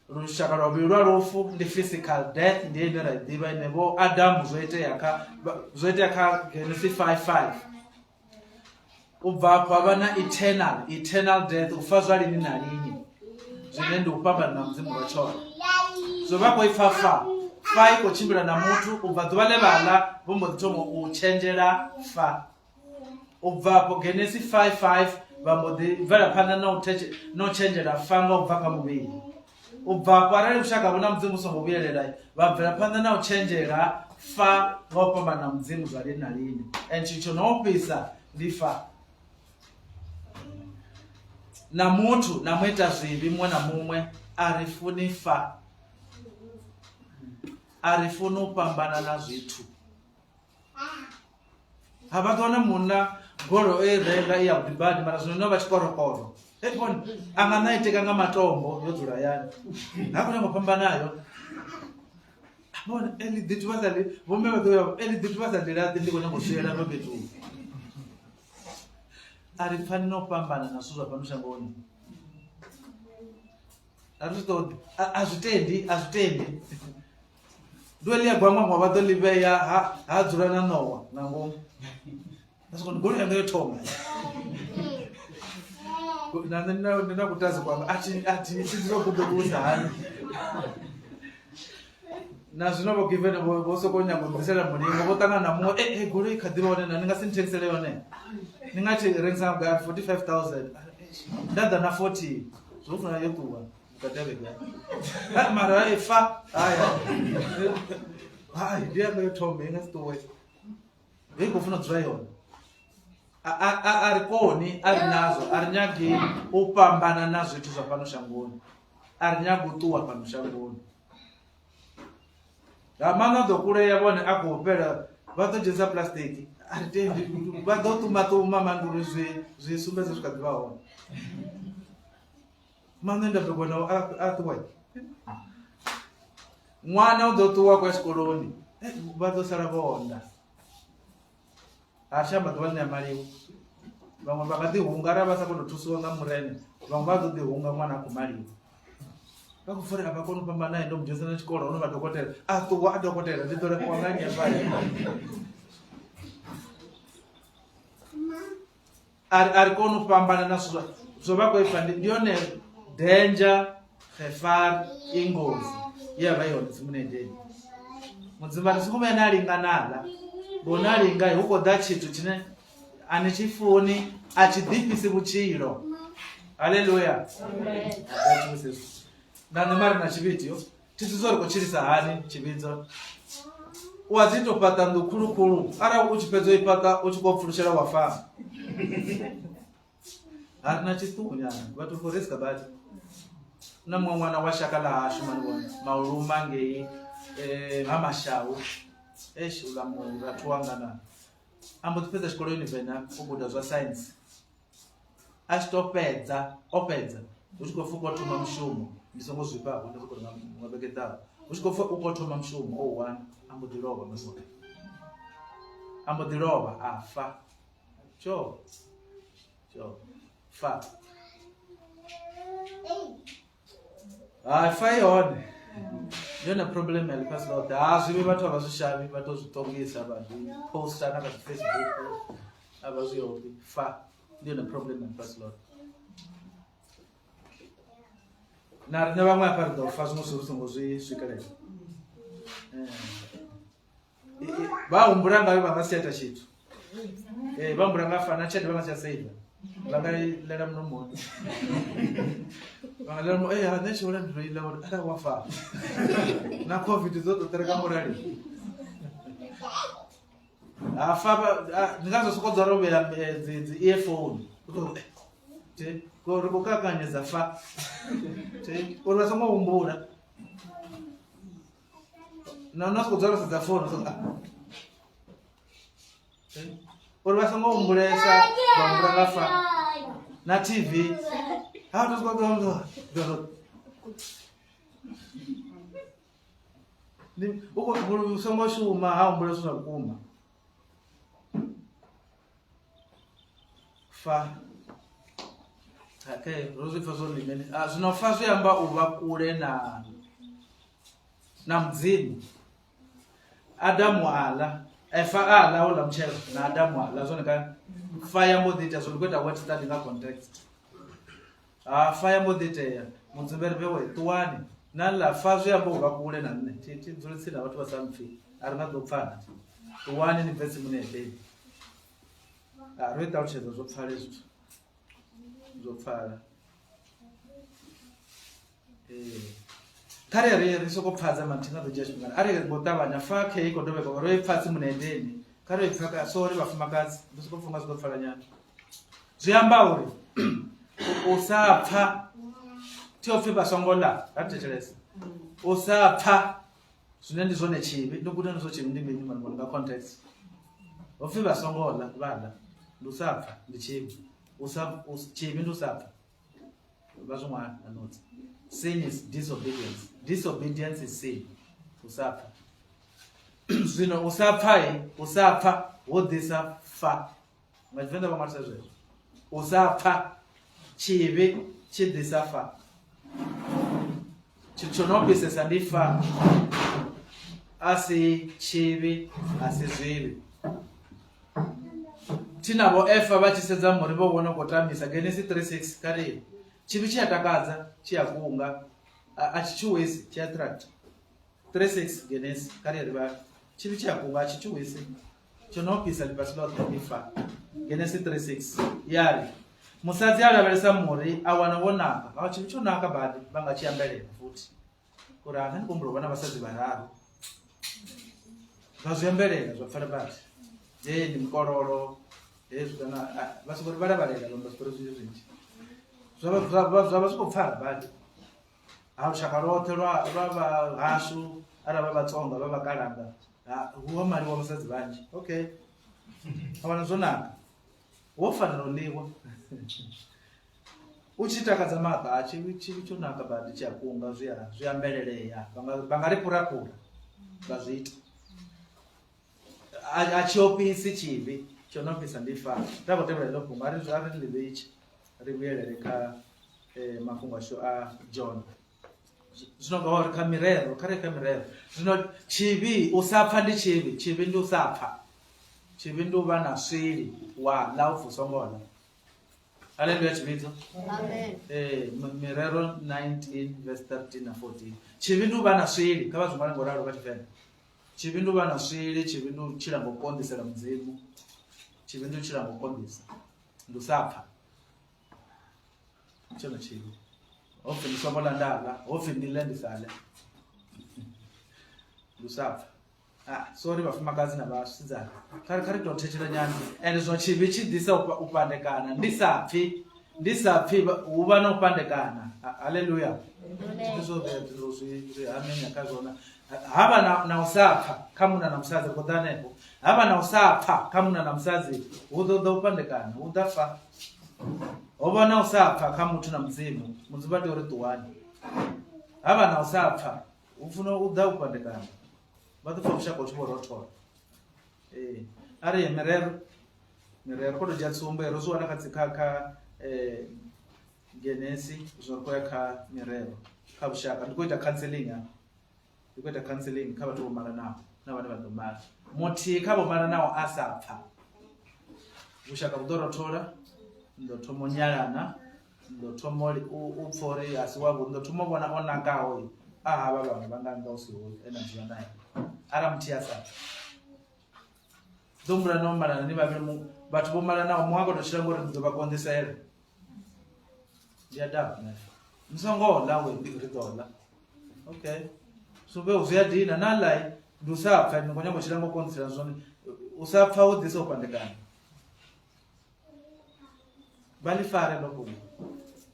Speaker 1: Lushaka lwa vhuvhili lwa lufu ndi physical death, ndi ine ra i ḓivha ine vho Adamu zwo itea kha zwo itea kha Genesis 5:5. U bva afho ha vha na eternal eternal death, u fa zwa lini na lini, zwine ndi u fhambana na Mudzimu lwa tshoṱhe. So vha khou ipfa fa fa i khou tshimbila na muthu u bva ḓuvha ḽe vha ḽa vho mbo ḓi thoma u tshenzhela fa. U bva afho Genesi 5:5 vha mbo ḓi bvela phanḓa na u na u tshenzhela fa nga u bva kha muvhili. U bva afho arali vhushaka vhu na Mudzimu vhu songo vhuyelela vha bvela phanḓa na u tshenzhela fa nga u fhambana na Mudzimu zwa lini na lini. And tshithu tsho no ofhisa ndi fa. Na muthu na muita zwivhi muṅwe na muṅwe a ri funi fa. A ri funi u fhambana na zwithu. Ha vha ḓo wana munna golo e renga i ya vhuḓi badi mara zwino no vha tshikorokoro. Hey, vhone a nga na itika nga matombo yo dzula yani. Ha khou nyanga u fhambanayo. Vhone eli ḓithu vha sa ḽi vhomme vha ḓo ya eli ḓithu vha sa ḽi laṱi ndi khou nyanga u swiela hafha fhethu. A ri pfani na u fhambana na zwithu zwa fhano shangoni. A ri zwi ṱoḓi a zwi tendi a zwi tendi. Ndi ḽia gwangwangwa vha ḓo ḽi vhea ha ha dzula na ṋowa nga ngomu. Nda soko ndi goloi yanga yo thoma. Na nṋe ndi na kutazi kwanga a thi a thi thi ḓo guda u sa hani. Na zwino vho Given vho vho soko nyaga u ḓisela mulingo vho ṱangana na muṅwe eh eh goloi kha ḓivha hone na ni nga si nthengisele yone. Ni nga tshi rengisa nga vhugai 45000. Nda ḓa na 40 zwo funa yo ṱuwa. Vhukati ha vhege. Ha mara e fa haya. Hai ndi yanga yo thoma i nga si ṱuwe. Hei khou funa u dzula yone. A ri koni a ri nazwo a ri nyagi u fhambana na zwithu zwa fhano shangoni. A ri nyagi u ṱuwa fhano shangoni. Nga maanḓa ḓo kulea vhone a khou fhela vha ḓo dzhenisa plastic a ri tendi vha ḓo ṱuma ṱuma mani uri zwi zwi sumbedze zwi kha ḓi vha hone. Maṋe nda ḓo kona a ṱuwa. Ṅwana u ḓo ṱuwa kwa tshikoloni vha ḓo sala vho onda. Ha tsha amba ḓuvha ḽine a maliwa. Vhaṅwe vha nga ḓi hunga arali vha sa kona u thusiwa nga murena vhaṅwe vha ḓo ḓi hunga ṅwana a khou maliwa. Vha khou pfa uri a vha koni u fhambana nae, ndo mu dzhenisa na tshikolo, o no vha dokotela, a ṱuwa a dokotela, ndi ḓo lafhiwa nga nnyi hafha? A ri koni u fhambana na zwithu zwo vha khou ipfa. Ndi yone danger, gevaar, i ngozi ye ya vha i hone tsimuni Edeni. Mudzimu a ri songo vhuya na linga naḽa, ngo na linga hu khou ḓa tshithu tshine a ni tshi funi, a tshi ḓifhisi vhutshilo. Haleluya. Na nṋe mara na tshivhiti yo thi zwi uri khou tshilisa hani tshivhidzo. U a dzi to fhaṱa nnḓu khulukhulu, arali u tshi fhedza u i fhaṱa u tshi khou pfulutshela wa fa. Ha ri na tshiṱuku nyana vhathu khou riska badi. Na muṅwe ṅwana wa shaka ḽa hashu mani vhona mauluma ngei ha Mashau, eish uḽa murathu wanga na a mbo ḓi fhedza tshikolo Univena u guda zwa science. A tshi to fhedza, o fhedza hu tshi khou pfhi u khou thoma mushumo, ndi songo zwifha hafho, ndi soko nga vhege ḓaho hu tshi khou pfhi u khou thoma mushumo o wana, a mbo ḓi lovha mani, a mbo ḓi lovha a fa. Tsho tsho fa ha fa i hone, ndi yone problem ya ḽifhasi ḽoṱhe. Ha zwivhi vhathu a vha zwi shavhi, vha to zwi ṱongisa vha zwi posta na kha dzi Facebook, a vha zwi ofhi. Fa ndi yone problem ya ḽifhasi ḽoṱhe. Na riṋe vhaṅwe hafha ri ḓo fa zwiṅwe zwithu ri songo zwi swikelela. Vha humbula ngayo vha nga si tsha ita tshithu. Vha humbula nga fa na tshelede vha nga si tsha save, vha nga i ḽela mulomoni, vha nga ḽela nṋe tshihola ndi ḓo iḽa uri arali wa fa na COVID dzo ḓo ṱereka murali ha fa. Ndi ngazwo soko dzula ro vhea dzi earphone ri khou kakanyedza fa uri vha songo humbula. Na na soko dzula sedza founu so uri vha songo humbulesa, vha humbula nga fa na TV ha to soko u songo shuma ha humbula zwithu zwa vhukuma. Fa okay, ro zwi pfa zwo ndi mini. Zwino fa zwi amba u vha kule na Mudzimu. Adamu aḽa, Efa aḽa houḽa mutshelo na Adamu aḽa zwone ka fa ya mbo ḓi itea. Zwo ndi khou ita word study nga context. Ha fa ya mbo ḓi itea. Mudzimu ri vhewe ṱuwani na ḽa fa zwi amba u vha kule na nṋe, thi thi dzule tsini na vhathu vha sa mpfi, a ri nga ḓo pfana. Ṱuwani ni bve tsimuni ya Edeni. Ro i ṱalutshedza zwo pfala zwithu zwo pfala. Kha ri ri ri soko pfadza mani, thi nga ḓo dzhia tshifhinga. A ri ngo ṱavhanya fa khe i khou dovheka ro i pfa tsimuni ya Edeni, kha ri pfa ka sorry vhafumakadzi, ndi soko pfa unga zwi ḓo pfala nyana. Zwi amba uri u sa pfa thi o pfhi vha songo ḽa, ra thetshelesa u sa pfa zwine ndi zwone tshivhi. Ndo guda ndi zwo tshivhi ndi mini mani nga context. Ho pfhi vha songo ḽa, vha ḽa, ndi u sa pfa ndi tshivhi. U sa tshivhi ndi u sa pfa vha zwi ṅwala na notes. Sin is disobedience, disobedience is sin, u sa pfa. Zwino u sa pfa u sa pfa ho ḓisa fa. Nga Tshivenḓa vha ṅwalisa zwezwo, u sa pfa tshivhi tshi ḓisa fa. Tshithu tsho no fhisesa ndi fa, a si tshivhi, a si zwivhi. Thina vho Efa vha tshi sedza muri vho vhona khou tamisa. Genesi 3:6 kha ri tshivhi tshi a takadza, tshi a kunga, a tshi tshuwisi, tshi attract. 3:6 Genesi kha ri vha tshivhi tshi a kunga, a tshi tshuwisi, tsho no fhisa ḽifhasi ḽoṱhe ndi fa. Genesi 3:6 ya ri musadzi a lavhelesa muri a wana wo naka. Ha tshivhi tsho naka badi, vha nga tshi ambelela futhi uri a nṋe ndi khou humbula u vha na vhasadzi vhararu, vha zwi ambelela zwa pfala badi. He ndi mukololo hezwi kana vha soko ri vhalavhalela vha amba zwiṱori zwinzhi zwinzhi zwa vha zwi khou pfala badi. Ha lushaka lwoṱhe lwa lwa vha hashu, arali vha Vhatsonga vha Vhakalanga, hu a maliwa vhasadzi vhanzhi. Okay, a wana zwo naka, wo fanela u ḽiwa u tshi takadza maṱo. A tshivhi tshivhi tsho naka badi, tshi a kunga, zwi a zwi ambelelea, vha nga ri fhurafhura vha zwi ita. A tshi ofhisi tshivhi, tsho no fhisa ndi fa. Nda khou tevhela heḽo fhungo, a ri a ri ḽi vhetshe ri vhuyelele kha mafhungo ashu a John. Zwino ngauri kha mirero, kha ri kha mirero. Zwino tshivhi u sa pfa ndi tshivhi, tshivhi ndi u sa pfa. Tshivhi ndi u vha na swili wa ḽa u pfa u songo ḽa. Haleluya tshivhidzo.
Speaker 3: Amen.
Speaker 1: Mirero 19 verse 13 na 14. Tshivhi ndi u vha na swili, kha vha zwi ṅwale ngo ralo kha Tshivenḓa. Tshivhi ndi u vha na swili, tshivhi ndi u tshila ngo konḓisela Mudzimu. Tshivhi ndi u tshila ngo konḓisa. Ndi u sa pfa. Tshone tshivhi. Ho pfi ndi songo ḽa nda ḽa, ho pfi ndi ḽe ndi sa ḽe. Ndi u sa pfa. Ah, sorry vhafumakadzi na vhasidzana. Kha ri tou thetshela nyana. Ende zwino tshivhi tshi ḓisa u fhandekana. Ndi sa pfi, ndi sa pfi hu vha na u fhandekana. Haleluya. Ndi zwo zwi hamenya kha zwona. Ha vha na u sa pfa kha munna na musadzi, ri khou ḓa hanefho. Ha vha na u sa pfa kha munna na musadzi, hu ḓo ḓa u fhandekana, hu ḓa fa. Ho vha na u sa pfa kha muthu na Mudzimu, Mudzimu vha tea uri ṱuwani. Ha vha na u sa pfa, hu funa u ḓa u fhandekana. Vha ḓo pfa vhushaka hu tshi vho rothola. Ee, a ri mirero, mirero kho to dzhia tsumbo ro zwi wana kha dzi kha kha Genesi, zwino ri khou ya kha mirero kha vhushaka. Ndi khou ita counseling hafha, ndi khou ita counseling kha vhathu vho malanaho na vhane vha ḓo mala. Muthihi kha vho malanaho a sa pfa, vhushaka vhu ḓo rothola, ni ḓo thoma u nyalana, ni ḓo thoma u pfa uri a si wavhuḓi, ni ḓo thoma u vhona o nakaho a havha vhaṅwe vha nga nnḓa u si hoyu ene a dzula nae. Arali muthihi a sa pfa, ḓo humbula no malana ni vhavhili, vhathu vho malanaho muṅwe a khou tou tshila ngori ni ḓo vha konḓisela. Ndi a doubt nṋe. Ni songo ḽa we ndi ri ḓo ḽa. Okay. Sumbe zwi a dina na ḽa ndi u sa pfa ni khou nyanga u tshila ngo konḓisela zwone. U sa pfa u ḓisa u fhandekana. Vha ḽi fare ḽo fhungo.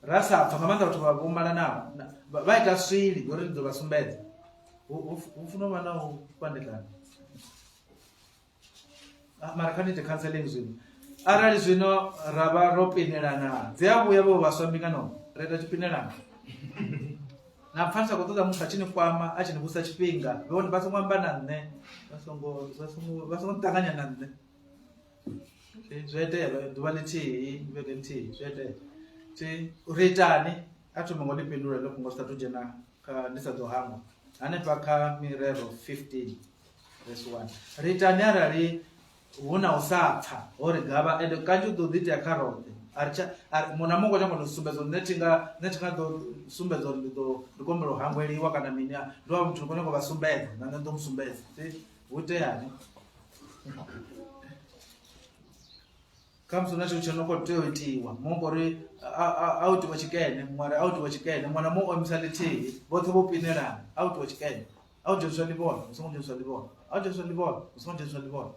Speaker 1: Ra sa pfa nga maanḓa vhathu vha vho malanaho vha ita swili uri ndi ḓo vha sumbedza. Hu funa u vha na u fhandekana. Mara kha ni ite counseling zwino. Arali zwino ra vha ro pinelana, dzi a vhuya vho vhaswa mbingano, ra ita tshipinelano. Na pfa ni sa khou ṱoḓa muthu a tshi ni kwama, a tshi ni vhusa tshifhinga, vhone vha songo amba na nṋe, vha songo ṱanganya na nṋe. Zwi a itea ḓuvha ḽithihi, vhege nthihi, zwi a itea. Thi ri itani? A thome ngo ḽi fhindula heḽo fhungo ri sathu dzhena kha ndi sa ḓo hangwa. Hanefha kha mirero 15 verse 1. Ri itani arali hu na u sa pfa ho ri gavha, ende kanzhi u ḓo ḓi itea kha roṱhe. A ri tsha muṅwe na muṅwe u khou nyanga u sumbedza uri nṋe thi nga nṋe thi nga ḓo sumbedza uri ndi ḓo ndi khou humbela u hangweliwa kana mini, ndi wa muthu ndi khou nyanga u vha sumbedza na nṋe ndi ḓo mu sumbedza. Hu iteani? Khamusi hu na tshithu tsho no khou tea u itiwa, muṅwe khou ri a u itiwe tshikene, muṅwe ari a u itiwe tshikene, muṅwe na muṅwe o imisa ḽithihi, vhoṱhe vho pinelana, a u itiwe tshikene, a u dzheniswa ḽivhone, hu songo dzheniswa ḽivhone, a u dzheniswa ḽivhone, hu songo dzheniswa ḽivhone.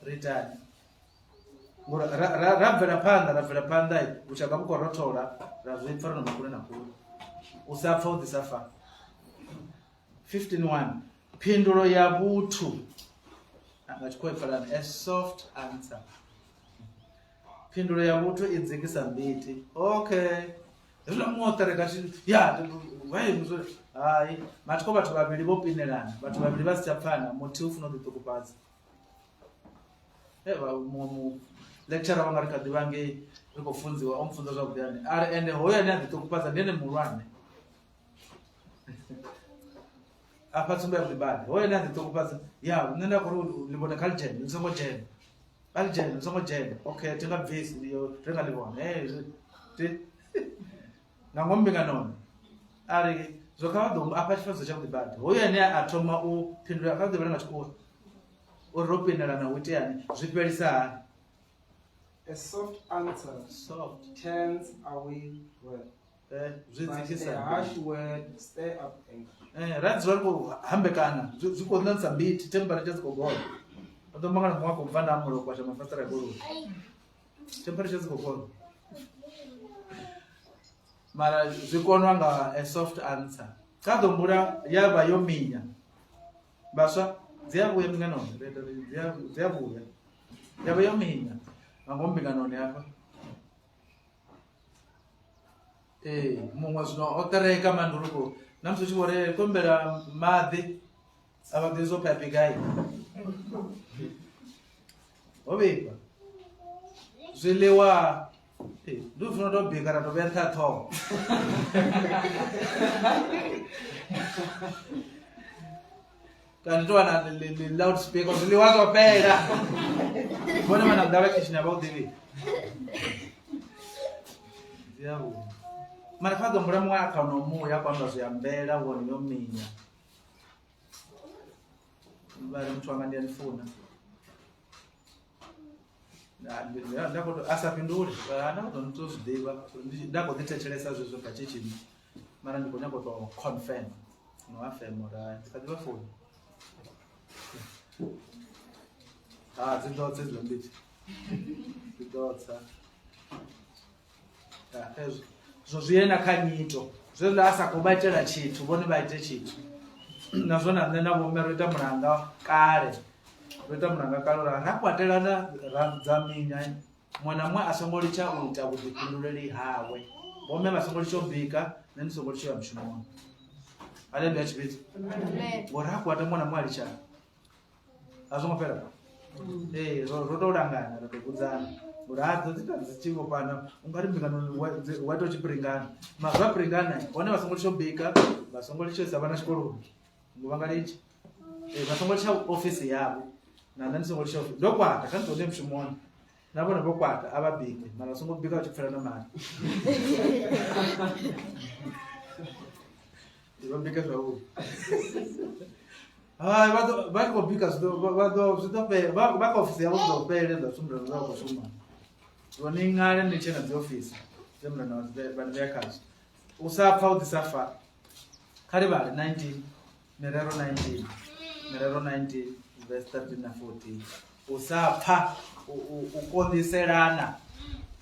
Speaker 1: Ri itani? Ngori ra bvela phanḓa, ra bvela phanḓa, vhushaka vhu khou rothola, ra zwi pfa ro no vha kule na kule. U sa pfa u ḓisa fa. 15:1 Phindulo ya vhuthu nga tshikhuwa i pfalani a soft answer. Phindulo ya vhuthu i dzikisa mbiti. Okay, hezwiḽa muṅwe o ṱereka tshi ya hai mathiko vhathu vhavhili vho pinelana, vhathu vhavhili vha si tsha pfana, muthihi u funa u ḓiṱukufhadza. Muṅwe mu lecturer wanga ri kha ḓivha ngei ri khou funziwa, o mpfunza zwavhuḓi ane a ri ende hoyo ane a ḓiṱukufhadza ndi ene muhulwane. Afha tsumbo ya vhuḓi badi, hoyo ane a ḓiṱukufhadza ya nṋe nda khou ri ḽivhone kha ḽi dzhene ni songo dzhena, kha ḽi dzhene ni songo dzhena, okay thi nga bvisi ndi yo ri nga ḽivhone thi nga ngomu mbinganoni a ri zwo kha vha ḓo afha tshifanyiso tsha vhuḓi badi, hoyo ane a thoma u fhindula kha ḓo vhela nga tshikhuwa uri ro pindelana hu iteani zwi fhelisa hani.
Speaker 2: A soft answer
Speaker 1: soft
Speaker 2: turns away wrath.
Speaker 1: Zwi
Speaker 2: But
Speaker 1: dzikisa
Speaker 2: a harsh word stir up anger.
Speaker 1: Ra dzula ri khou hambekana zwi khou ṋaṋisa mbiti, temperature dzi khou gonya. U ḓo mangala muṅwe a khou bva na mulo kwasha mafasiṱere a goloi, temperature dzi khou gonya. Mara zwi konwa nga a soft answer. Kha ḓo humbula ya vha yo minya vhaswa dzi a vhuya mbinganoni, dzi a vhuya ya vha yo minya nga ngomu mbinganoni hafha. Ee, muṅwe zwino o ṱereka mani uri khou na musi u tshi vho ri kombela maḓi a vha ḓivhi zwo phaiphi gai ho vhifha zwiḽiwa. Ndi u funa u tou bika ra tou vhea nṱha ha ṱhoho. Kana ndi tou wana ḽi loud speaker zwiḽiwa zwo fhela. Vhone vha na nḓala khishini a vha u ḓivhi. Dzi a vhuya. Mara kha ḓo humbula muṅwe a kha no muya a khou amba zwiambela wone yo minya. Vha ri muthu wanga ndi a ni funa. Nda khou a sa fhindule nda khou tou tou zwi ḓivha nda khou ḓi thetshelesa zwezwo kha tshitshini mara ndi khou nyanga u tou confirm no affirm uri hai ndi kha ḓi vha funa. Ha dzi ḓo tsa hedziḽa mbiti dzi ḓo tsa hezwo zwo zwi ye na kha nyito zwezwiḽa a sa khou vha itela tshithu vhone vha ite tshithu nazwo na nṋe na vhomme ro ita mulanga kale ro ita mulanga kale uri ra kwatelana ra dza minya muṅwe na muṅwe a songo litsha u ita vhuḓifhinduleli hawe vhomme vha songo litsha u bika nṋe ndi songo litsha u ya mushumoni haleluya tshivhidzo ngori ra kwata muṅwe na muṅwe a litsha a zwo ngo fhela ee ro tou langana ra tou vhudzana uri ha dzo dzi dzi tshi vhofhana u nga ri mbingano wa tou tshi piringana mara zwa piringana hone vha songo litsha u bika vha songo litsha u isa vhana tshikoloni ngo vha nga litshi ee vha songo litsha ofisi yavho na nṋe ndi songo litsha ofisi ndo kwata kha ndi ṱoḓe mushumoni na vhone vho kwata a vha bike mara vha songo bika vha tshi pfela na mali vha bike zwavhuḓi hai vha ḓo vha tshi khou bika zwi ḓo vha ḓo zwi ḓo fhela vha vha kha ofisi yavho zwi ḓo fhela zwa sumbedza zwa khou shuma so ni ṅale ni tshe na dzi ofisi dze murena wa dzi vha vhea khazwo u sa pfa u ḓi sa fa kha ri vhale 19 mirero 19 mirero 19 verse 13 na 14 u sa pfa u konḓiselana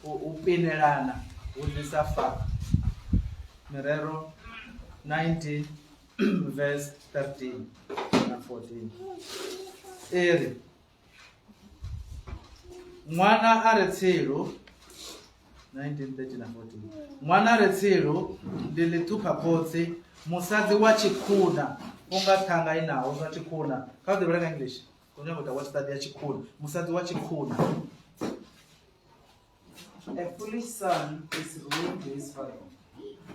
Speaker 1: u pinelana hu ḓisa fa mirero 19 verse 13 na 14 iri ṅwana a re tsilu 19 13 na 14 ṅwana a re tsilu ndi ḽiṱhupha khotsi musadzi wa tshikhuna u nga ṱhanga i naho zwa tshikhuna kha u ḓivhela nga english khou nyanga u ita what study ya tshikhuna musadzi wa tshikhuna.
Speaker 2: A foolish son is ruin to his father,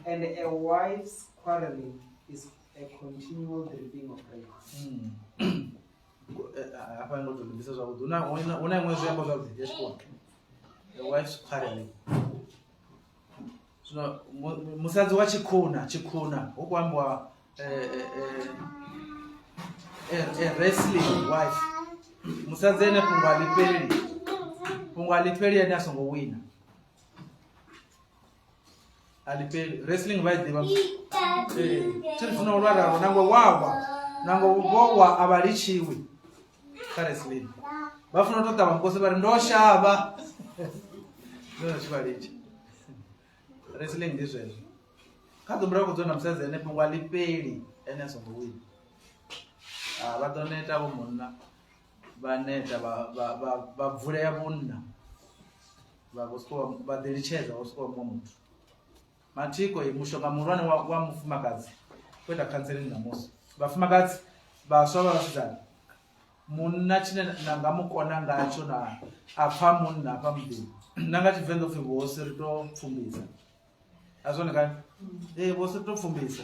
Speaker 2: and a wife's quarreling is a continual dripping of rain.
Speaker 1: Hafha ngo to ḓibvisa zwavhuḓi hu na hu na iṅwe zwiambo zwavhuḓi ya tshikolo a wife's quarreling zwino musadzi wa tshikhuna tshikhuna hu khou ambiwa a wrestling wife musadzi ene fhungo a ḽi fheli fhungo a ḽi fheli ene a songo wina a ḽi fheli wrestling vha i ḓivha ee thi ri funa u lwa ralo nangwe wawa nangwe vho wa a vha litshiwi kha wrestling vha funa u tou ṱavha mukosi vha ri ndo shavha ndo tshi vha litsha wrestling ndi zwezwo kha ḓo murahu khou dzula na musadzi ene fhungo a ḽi fheli ene a songo wina ah, vha ḓo neta vho munna vha neta vha bvulea vhunna vha vho sokou vha ḓi litshedza vho sokou vha muṅwe muthu mathiko i mushonga muhulwane wa, wa mufumakadzi khou ita counseling ṋamusi vhafumakadzi vhaswa vha vhasidzana Munna tshine na nga mu kona ngatsho na a pfa munna hafha muḓini na nga tshivenḓa upfhi vhosi ri to pfumbisa a zwone kani ee vhosi ri to pfumbisa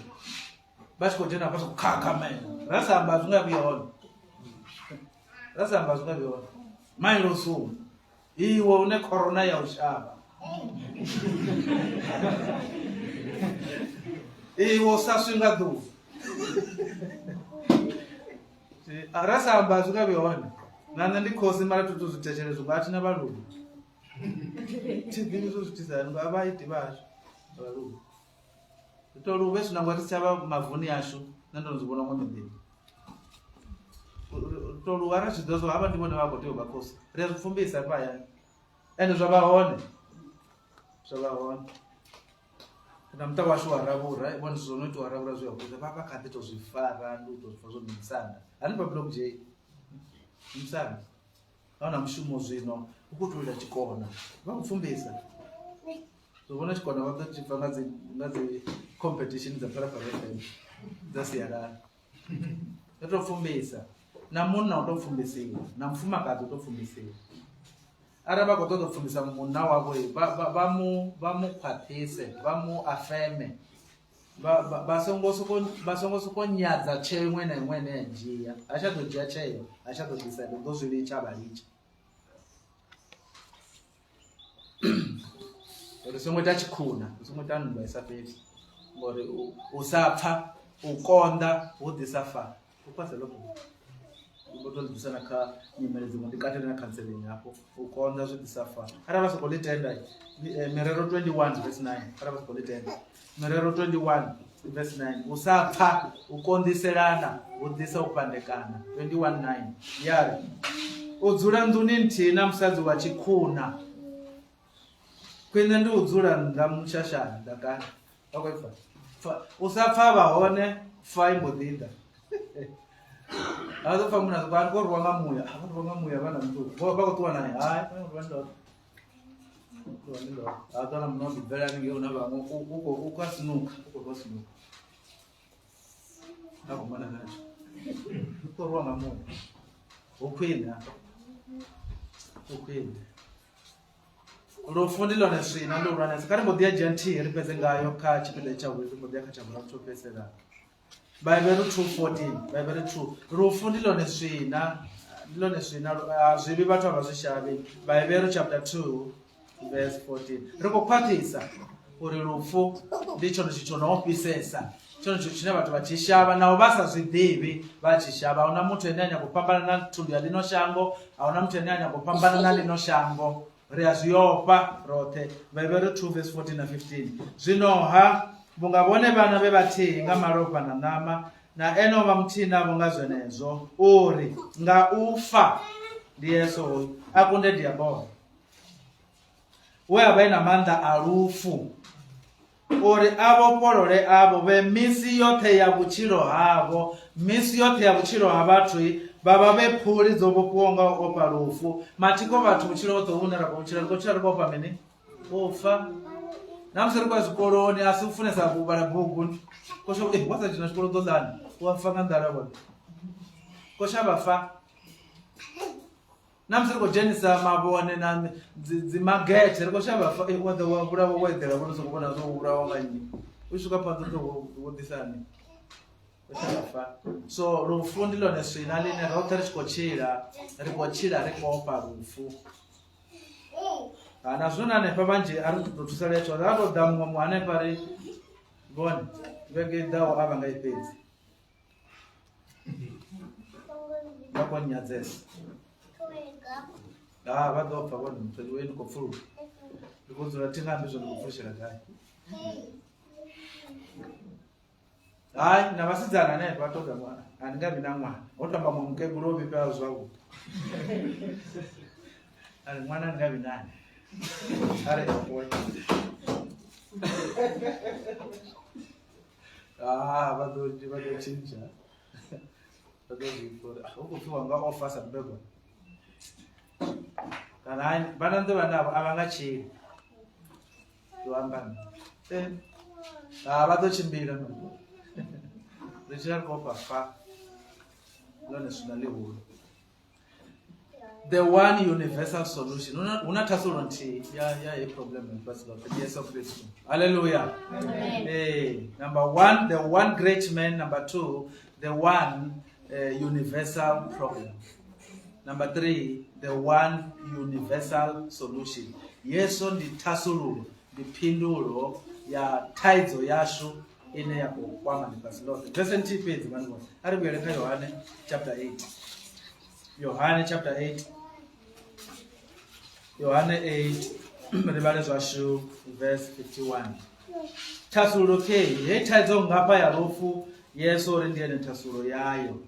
Speaker 1: vha tshi khou dzhena hafha soko khakhamela ra sa amba zwi nga vhuya hone ra sa amba zwi nga vhuya hone mailo suma iwe une corona ya u shavha iwe u sa swi nga ḓuvha Ra sa amba zwi nga vhi hone na nṋe ndi khosi mara thi tu zwi thetshelesa ubva a thina vhaluvhi thi ḓivhi zwo zwi itisa hani nga vha iti vhashu vhaluvhi ri to luvhe zwino ngori si tshavha mavuni ashu nṋe ndo no zwi vhona muṅwe miḓini ri to luvha ra tshi ḓo zwo havha ndi vhone vha khou tea u vha khosi ri a zwi pfumbisa hafha hayani ende zwa vha hone zwa vha hone na muṱa washu wa ravhura vhone zwithu zwo no itiwa ravhura zwi a vhudza vha vha kha ḓi to zwi fara ndi u to zwi pfa zwo musanda hanefha block j musanda a huna mushumo zwino u khou tou ita tshikona vha khou pfumbisa zwo vhona tshikona vha ḓo tshi bva nga dzi nga dzi competition dza phalaphala fm dza sialala ri tou pfumbisa na munna u tou pfumbisiwa na mufumakadzi u tou pfumbisiwa. Arali vha khou ṱoḓa u pfumisa munna wavho vha mu vha mu khwaṱhise, vha mu afeme. Vha vha songo soko vha songo soko nyadza tsheo iṅwe na iṅwe ine ya dzhia. Ha tsha ḓo dzhia tsheo, ha tsha ḓo decide, u ḓo zwi litsha vha litsha. Ri songo ita tshikhuna, ri songo ita nndwa i sa fheli ngori u sa pfha u konḓa hu ḓisa fa. U fhasa ḽo mbo to ḓisa na kha nyimele dziṅwe ndi katele na counseling hafho u konḓa zwi ḓisa fa arali vha soko ḽi tenda mirero 21 verse 9 arali vha soko ḽi tenda mirero 21 verse 9 u sa pfa u konḓiselana hu ḓisa u fhandekana 21 9 ya ri u dzula nḓuni nthihi na musadzi wa tshikhuna khwine ndi u dzula nnḓa mushashani ḓakani vha khou pfa pfa u sa pfa vha hone fa i mbo ḓi ḓa a ḓo pfa muna vha khou rwa nga muya a rwa nga muya vha na muthu vha khou ṱuwa naye hai vha rwa ndo rwa ndo a ḓo na muno ḓi bvela ngei na vhaṅwe u khou u khou sinuka u khou rwa sinuka nga khou mona natsho u khou rwa nga muya hu khwine hu khwine Lufu ndi ḽone swina ḽihulwanesa. Kha ri mbo ḓi ya dzhia nthihi ri fhedze ngayo kha tshipiḓa tsha vhuvhili, ri mbo ḓi ya kha tsha vhuraru tsho fhedzisela. Vhaheberu 2:14, Vhaheberu 2. Lufu ndi ḽone swina, ndi ḽone swina, zwivhi vhathu a vha zwi shavhi. Vhaheberu chapter 2 verse 14. Ri khou khwaṱhisa uri lufu ndi tshone tshithu tsho no ofhisesa, tshone tshithu tshine vhathu vha tshi shavha naho vha sa zwi ḓivhi vha tshi shavha. Ahuna muthu ane a nyaga u fhambana na thundu ya ḽino shango, ahuna muthu ane a nyaga u fhambana na ḽino shango. Ri a zwi ofha roṱhe. Vhaheberu 2 verse 14 na 15. Zwino-ha vhunga vhone vhana vhe vhathihi nga malofha na ṋama, na ene o vha muthihi navho nga zwenezwo, uri nga u fa ndi Yesu hoyu a kunde diabolo, we a vha e na maanḓa a lufu, uri a vhofholole avho vhe misi yoṱhe ya vhutshilo havho, misi yoṱhe ya vhutshilo ha vhathu vha vha vhe phuli dzo vhofhiwaho nga u ofha lufu. Mathiko vhathu vhutshilo hoṱhe hune ra khou vhutshila, ri khou tshila ri khou ofha mini? U fa. Na musi ri khou ya zwikoloni a si u funesa u vhala bugu. Khou shavha, wa sa dzhena tshikolo u ḓo ḽani? U a fa nga nḓala vhone. Khou shavha fa. Na musi ri khou dzhenisa mavhone na dzi magethe ri khou shavha fa, wa ḓo wa vhulawa wo eḓela vhone u songo vhona zwo vhulawa nga nnyi. U swika phanḓa u ḓo wo ḓisani. Khou shavha fa. So lufu ndi ḽone swina ḽine roṱhe ri tshi khou tshila, ri khou tshila ri khou ofha lufu. Ha na zwino hanefha vhanzhi a ri ḓo thusalea tshoṱhe, ha tou ḓa muṅwe mu hanefha ri vhone vhege i ḓaho a vha nga i fhedzi. Vha khou nnyadzesa. Ha vha ḓo pfa vhone muthu we ndi khou pfuluwa. Ndi khou dzula thi nga ambi zwo ndi khou pfulutshela gai. Hai na vhasidzana hanefha vha ṱoḓa ṅwana a ni nga vhi na ṅwana ho tamba muṅwe mukegulu o vhifhela zwavhuḓi a ri ṅwana ni nga vhi nani a ri ah vha ḓo vha ḓo tshintsha vha ḓo zwi pfa uri hu khou pfi wanga o fa sa mubebwa kana vhana ndo vha navho a vha nga tshili ndo amba nṋe ha vha ḓo tshimbila no ri tshila ri khou ofha fa ḽone swina ḽihulu the one universal solution hu na thasululo nthihi ya ya heyi problem ya ḽifhasi ḽoṱhe ndi Yesu Kristo haleluya ee number one the one great man number two the one universal problem Number 3, the one universal solution. Yesu ndi thasululo, ndi phindulo ya thaidzo yashu ine ya khou kwama ḽifhasi ḽoṱhe. Verse nthihi fhedzi vhana vhone. A ri vhuyele kha Yohane chapter 8. Yohane chapter 8. Yohane 8 ri vhale zwashu verse 51. Thasululo kheyi, heyi thaidzo ngafha ya lufu, Yesu uri ndi ene thasululo yayo.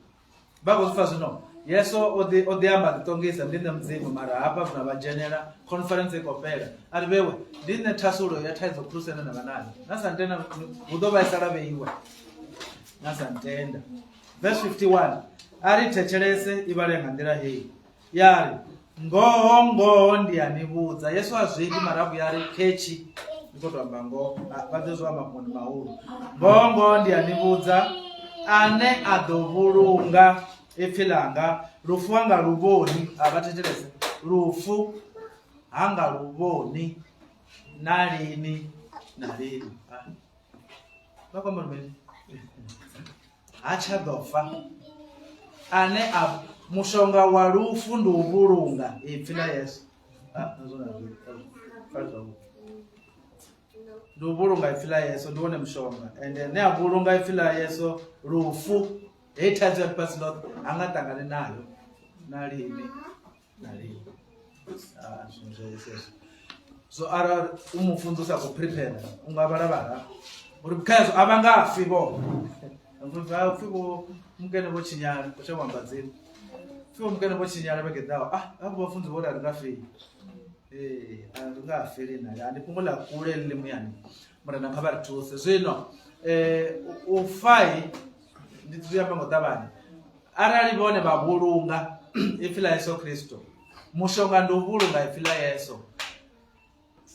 Speaker 1: Vha khou zwi pfa zwino? Yesu o ḓi o ḓi amba a ḓiṱongisa, ndi nṋe Mudzimu, mara hafha zwino vha dzhenela conference i khou fhela. A ri vhewe, ndi nṋe thasululo ya thaidzo khulusa ine na vha nayo. Na sa ntenda hu ḓo vhaisala vheiwe. Na sa ntenda. Verse 51. A ri thetshelese i vhalea nga nḓila heyi. Ya ri, Ngoho ngoho ndi a ni vhudza. Yesu a zwi iti mara a vhuya a ri khetshi ndi khou tou amba ngoho vha ḓo zwi amba mafhungoni mahulu. Ngoho ngoho ndi a ni vhudza ane a ḓo vhulunga ipfi ḽanga lufu a nga lu vhoni a vha thetshelese lufu ha nga lu vhoni na lini na lini. Vha khou amba uri mini? Ha tsha ḓo fa. Ane a mushonga wa lufu ndi u vhulunga ipfi ḽa Yesu. Ndi u vhulunga ipfi ḽa Yesu ndi wone mushonga ende ane a vhulunga ipfi ḽa Yesu lufu heyi thaidzo ya ḽifhasi ḽoṱhe ha nga ṱangani nayo na lini na lini. Zwinwe zwa Yesu hezwo. So arali u mufunzi u sa khou prepare u nga vhala vhala uri kha hezwo a vha nga fi vho pfhi vho mukene vho tshinyala u tsha amba dzina pfhi vho mukene vho tshinyala vhege ḓaho ah avho vhafunzi vho ri a ri nga fi. Ee, a ri nga fi lini a ndi fhungo ḽa kule ḽi muyani murena kha vha ri thuse zwino u fai ndi zwi amba ngo ṱavhanya arali vhone vha vhulunga ipfi ḽa Yesu Kristo mushonga ndi u vhulunga ipfi ḽa Yesu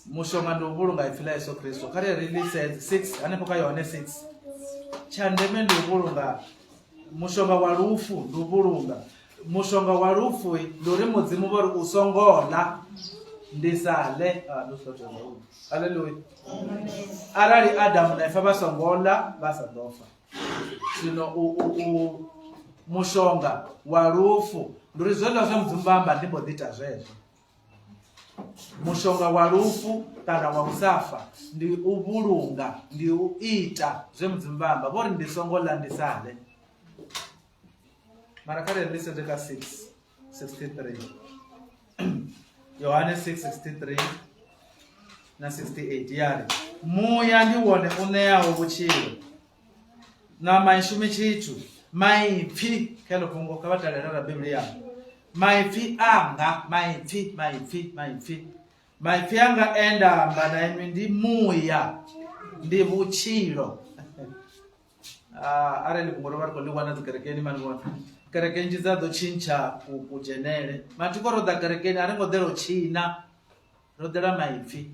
Speaker 1: mushonga ndi u vhulunga ipfi ḽa Yesu Kristo kha ri ri ḽi sedze 6 hanefho kha Yohane 6 tsha ndeme ndi u vhulunga mushonga wa lufu ndi u vhulunga mushonga wa lufu ndi uri mudzimu vho ri u songo ḽa ndi sa ḽe. Haleluya. Arali Adamu na Eva vha songo ḽa vha sa ḓo fa. Zwino u mushonga wa lufu ndi uri zwezwo zwe mudzimu vha amba ndi mbo ḓi ita zwezwo. Mushonga wa lufu kana wa u sa fa ndi u vhulunga, ndi u ita zwe mudzimu vha amba vho ri ndi songo ḽa ndi sa ḽe. Mara kha ri sedze kha 6 63 Yohane 6:63 na 68 ya ri muya ndi wone u ṋeaho vhutshilo ṋama i shumi tshithu maipfi kha ḽo fhungo kha vha talela ra bivhili yavho maipfi anga maipfi maipfi maipfi maipfi anga e nda amba na inwi ndi muya ndi vhutshilo. Arali fhungo ro vha ri khou ḽi wana dzi kerekeni mani vhona kereke nnzhi dza ḓo tshintsha kudzhenele mathiko ro ḓa kerekeni a ri ngo ḓela u tshina ro ḓela maipfi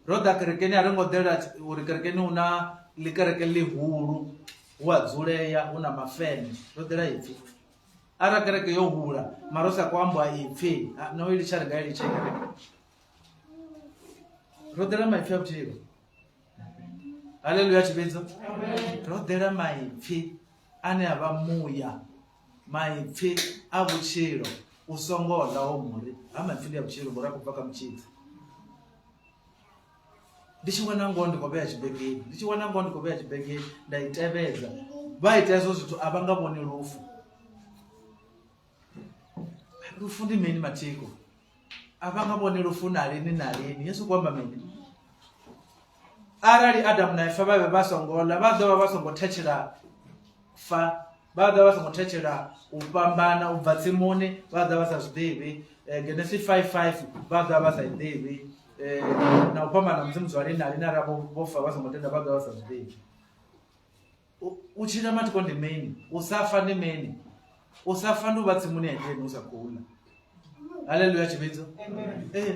Speaker 1: ro ḓa kerekeni a ri ngo ḓela uri kerekeni hu na ḽikereke ḽihulu hu a dzulea hu na mafene ro ḓela ipfi arali kereke yo hula mara hu sa khou ambiwa ipfi no i litsha ri nga i litsha kereke ro ḓela maipfi a vhutshilo. Haleluya tshivhidzo. Ro ḓela maipfi ane a vha muya, maipfi a vhutshilo u songo ḽa ho muri. Ha maipfi ndi a vhutshilo ngori a khou bva kha mutshidzi. Ndi tshi wana ngoho ndi khou vhea tshibegeni, ndi tshi wana ngoho ndi khou vhea tshibegeni nda i tevhedza. Vha ita hezwo zwithu a vha nga vhoni lufu. Lufu ndi mini mathiko? A vha nga vhoni lufu na lini na lini. Yesu khou amba mini? Arali Adamu na Eva vha vhe vha songo ḽa, vha ḓo vha vha songo thetshela fa, vha ḓo vha songo thetshela u fhambana u bva tsimuni, vha ḓo vha sa zwi ḓivhi. Genesi 5:5 vha ḓo vha vha sa i ḓivhi. Na u fhambana Mudzimu zwa lini na lini arali vho fa vha songo tenda vha ḓo vha sa zwi ḓivhi. U tshila matiko ndi mini? U sa fa ndi mini? U sa fa ndi u vha tsimuni ya Edeni u sa khou ḽa. Haleluya tshivhidzo. Ee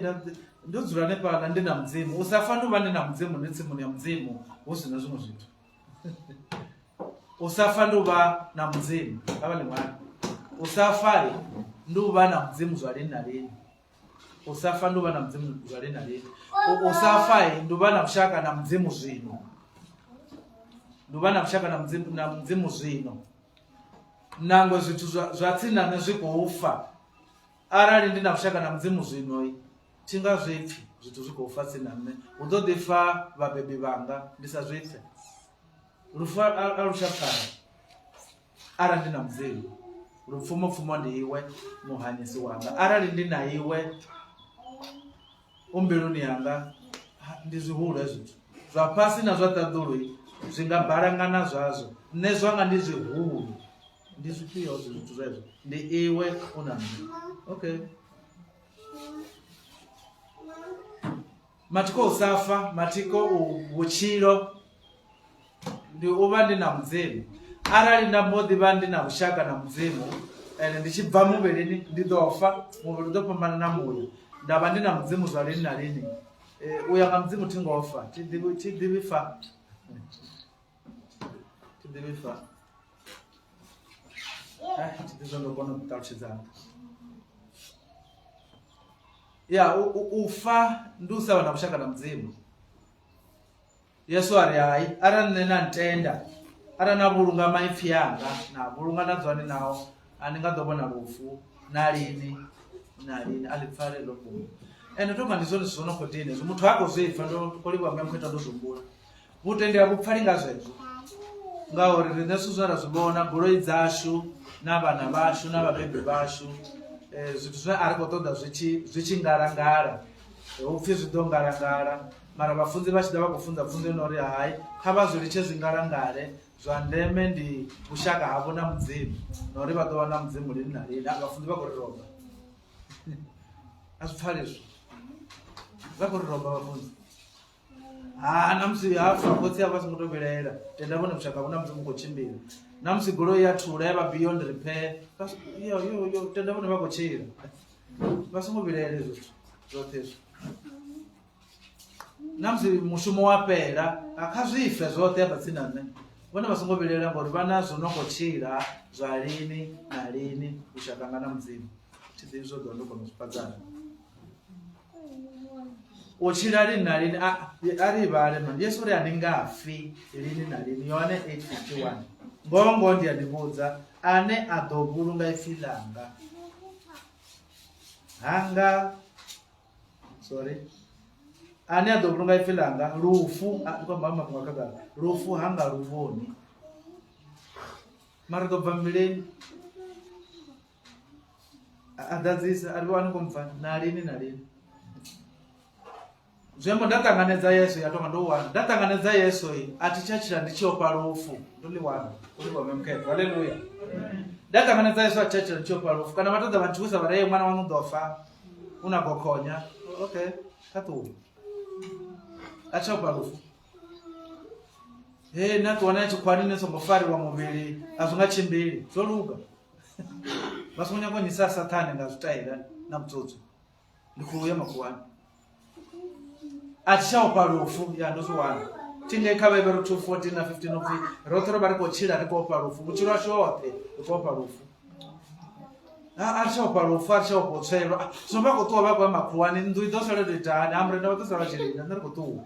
Speaker 1: ndo dzula hanefhaḽa ndi na Mudzimu. U sa fa ndi u vha ndi na Mudzimu ndi tsimuni ya Mudzimu hu si na zwiṅwe zwithu. U sa fa ndi u vha na Mudzimu kha vha ḽiṅwalo. U sa fa ndi u vha na Mudzimu zwa lini na lini. U sa fa ndi u vha na Mudzimu zwa lini na lini. U sa fa ndi u vha na vhushaka na Mudzimu zwino. Ndi u vha na vhushaka na Mudzimu na Mudzimu zwino. Nangwe zwithu zwa tsini na nṋe zwi khou fa, arali ndi na vhushaka na Mudzimu zwino, thi nga zwi pfi zwithu zwi khou fa tsini na nṋe. Hu ḓo ḓi fa vhabebi vhanga ndi sa zwi pfe. Lufu a lu tsha pfala arali ndi na Mudzimu. Lupfumo pfumo ndi iwe muhanyisi wanga. Arali ndi na iwe u mbiluni yanga, ndi zwihulu hezwi zwithu zwa fhasi na zwa ṱaḓulu zwi nga balangana zwazwo, nṋe zwanga ndi zwihulu. Ndi zwifhio hezwo zwithu zwezwo? Ndi iwe u na nṋe. Okay. Mathiko u sa fa, mathiko u vhutshilo ndi u vha ndi na Mudzimu. Arali nda mbo ḓi vha ndi na vhushaka na Mudzimu ende ndi tshi bva muvhilini ndi ḓo fa, muvhili u ḓo fhambana na muya, nda vha ndi na Mudzimu zwa lini na lini. U ya nga Mudzimu thi ngo fa, thi ḓivhi thi ḓivhi fa. Thi ḓivhi fa. Thi ḓivhi zwa ndo kona u ṱalutshedza. Ya u fa ndi u sa vha na vhushaka na Mudzimu. Yesu a ri hai, arali nṋe na ntenda, arali na vhulunga maipfi anga, na vhulunga na dzwani nao, a ni nga ḓo vhona lufu na lini na lini. A ḽi pfale ḽo fhungo. Ende tonga ndi zwone zwithu zwo no khou dina hezwi, muthu ha khou zwi pfa, ndo khou livhuwa Muya Mukhethwa ndo zwi humbula. Vhutendi a vhu pfali nga zwezwo, ngauri riṋe zwithu zwine ra zwi vhona, goloi dzashu na vhana vhashu na vhabebi vhashu, zwithu zwine a ri khou ṱoḓa zwi tshi zwi tshi ngalangala, hu pfhi zwi ḓo ngalangala, mara vhafunzi vha tshi ḓa vha khou funza pfunzo ino uri hai kha vha zwi litshe zwi ngalangale, zwa ndeme ndi vhushaka havho na Mudzimu na uri vha ḓo vha na Mudzimu lini na lini. Vhafunzi vha khou ri roba, a zwi pfali hezwo, vha khou ri roba vhafunzi. Ha na musi hafha khotsi avho vha songo to vhilaela, tenda vhone vhushaka vhu na Mudzimu khou tshimbila. Na musi goloi ya thula ya vha beyond repair, yo yo yo tenda vhone vha khou tshila, vha songo vhilaela hezwo zwithu zwoṱhe hezwo. Na musi mushumo wa fhela, a kha zwi fe zwoṱhe hafha tsini na nṋe, vhone vha songo vhilaela ngori vha na zwo no khou tshila zwa lini na lini vhushaka nga na Mudzimu. Thi ḓivhi zwo ḓo ndo kona u zwi fhadzana. U tshila lini na lini, a ri vhale mani. Yesu uri a ni nga fi lini na lini, Yohane 8:51. Ngoho ngoho ndi a ni vhudza, ane a ḓo vhulunga ipfi ḽanga hanga, sorry, ane a ḓo vhulunga ipfi ḽanga, lufu, ndi khou amba mafhungo a khagala, lufu hanga lu vhoni, mara ḓo bva muvhilini. A ḓadzisa a ri vho ani khou mpfa na lini na lini. Zwi amba nda ṱanganedza Yesu ya tonga ndo wana, nda ṱanganedza Yesu a thi tsha tshila ndi tshi ofha lufu, ndo ḽi wana uri vha Muya Mukhethwa. Haleluya. Nda ṱanganedza Yesu a thi tsha tshila ndi tshi ofha lufu, kana vha ṱoḓa vha nthusa vha ri ṅwana waṋu ḓo fa u na gokhonya, okay kha ṱuwe, a tsha ofha lufu. He na ṱuwa na tshikhuwani ni songo fariwa muvhili a zwi nga tshimbili, zwo luga. Vha songo nyaga u nyisa sathane nga zwitaela na vhutswotswi. Ndi khou ya makhuwani, a thi tsha ofha lufu, ya ndo zwi wana. Thi ngei kha Vhaheberu 2:14 na 15 upfi roṱhe ro vha ri khou tshila ri khou ofha lufu, vhutshilo hashu hoṱhe ri khou ofha lufu. A ri tsha ofha lufu, a ri tsha ofha u tswelwa. Zwino vha khou ṱuwa vha khou ya makhuwani, nnḓu i ḓo sala tou ita hani? Ha murena vha ḓo sala vha tshi linda, nṋe ri khou ṱuwa.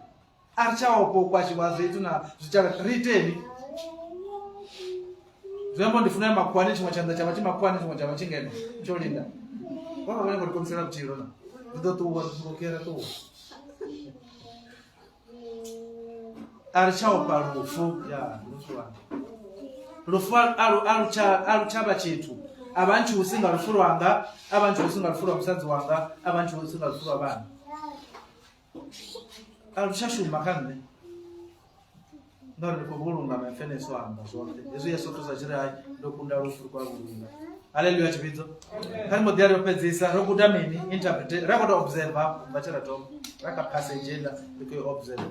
Speaker 1: A ri tsha ofha u kwashiwa zwithu na zwitshavha, ri iteni? Zwi amba ndi funa ya makhuwani, tshiṅwe tshanḓa tsha vha tshi makhuwani, tshiṅwe tsha vha tshi ngeno tsho linda. Vha vha vha nyanga u ri konisela vhutshilo na ri ḓo ṱuwa, okay ra ṱuwa. A ri tsha ofha lufu, ya ndo zwi wana. Lufu a lu tsha a lu tsha vha tshithu, a vha ntshuwisi nga lufu lwanga, a vha ntshuwisi nga lufu lwa musadzi wanga, a vha ntshuwisi nga lufu lwa vhana. A lu tsha shuma kha nṋe ngauri ndi khou vhulunga maipfi ane Yesu a amba zwoṱhe. Hezwi Yesu Kristo a tshi ri hai ndo kunda lufu ri khou a vhulunga. Haleluya tshivhidzo. Kha ri mbo ḓi ya ri fhedzisa ro guda mini? Interpret ra khou tou observe ubva tshe ra thoma ra kha passage heiḽa ri khou i observe.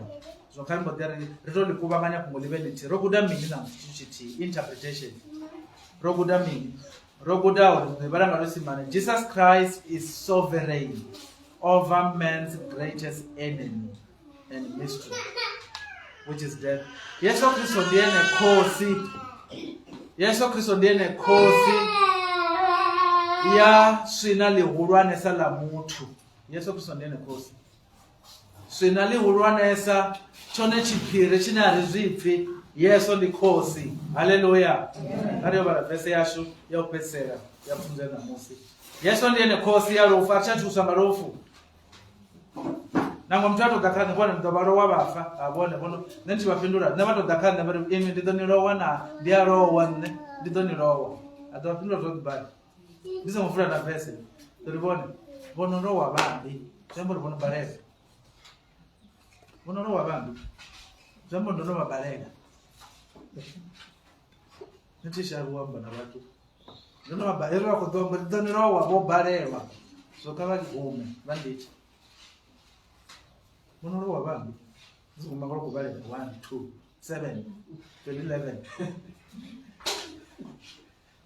Speaker 1: Zwino kha ri mbo ḓi ya ri tou ḽi kuvhanganya fhungo ḽi vhe ḽithihi. Ro guda mini na tshithu tshithihi? Interpretation. Ro guda mini? Ro guda uri ri vhala nga luisimane Jesus Christ is sovereign over man's greatest enemy and mystery, which is death. Yesu Kristo ndi ene khosi. Yesu Kristo ndi ene khosi ya swina ḽihulwanesa ḽa muthu. Yesu Kristo ndi ene khosi. Swina ḽihulwanesa tshone tshiphiri tshine a ri zwi pfi Yesu ndi khosi. Haleluya. Kha ri yo vhala vese yashu ya u fhedzisela ya pfunzo ya ṋamusi. Yesu ndi ene khosi ya lufu, a thi tsha thuswa nga lufu. Nangwe muthu a tou ḓa kha nṋe, vhone ndi ḓo vha lowa vha fa, ha vhone vhono nṋe ndi tshi vha fhindula, nṋe vha tou ḓa kha nṋe vha ri inwi ndi ḓo ni lowa na, ndi a lowa nṋe, ndi ḓo ni lowa. A ḓo vha fhindula zwavhuḓi badi. Ndi songo vula na vese, ḓo ri vhone vho no lowa vhambi, zwi amba uri vho no balelwa. Vho no lowa vhambi, zwi amba uri ndo no vha balela. Nṋe thi shavhi u amba na vhathu. Ndo no vha balelwa vha khou ḓo amba uri ḓo ni lowa vho balelwa. So kha vha gume vha nditshe. Vho no lowa vhambi. Ndi songo mangala khou vhalela 1 2 7 2011.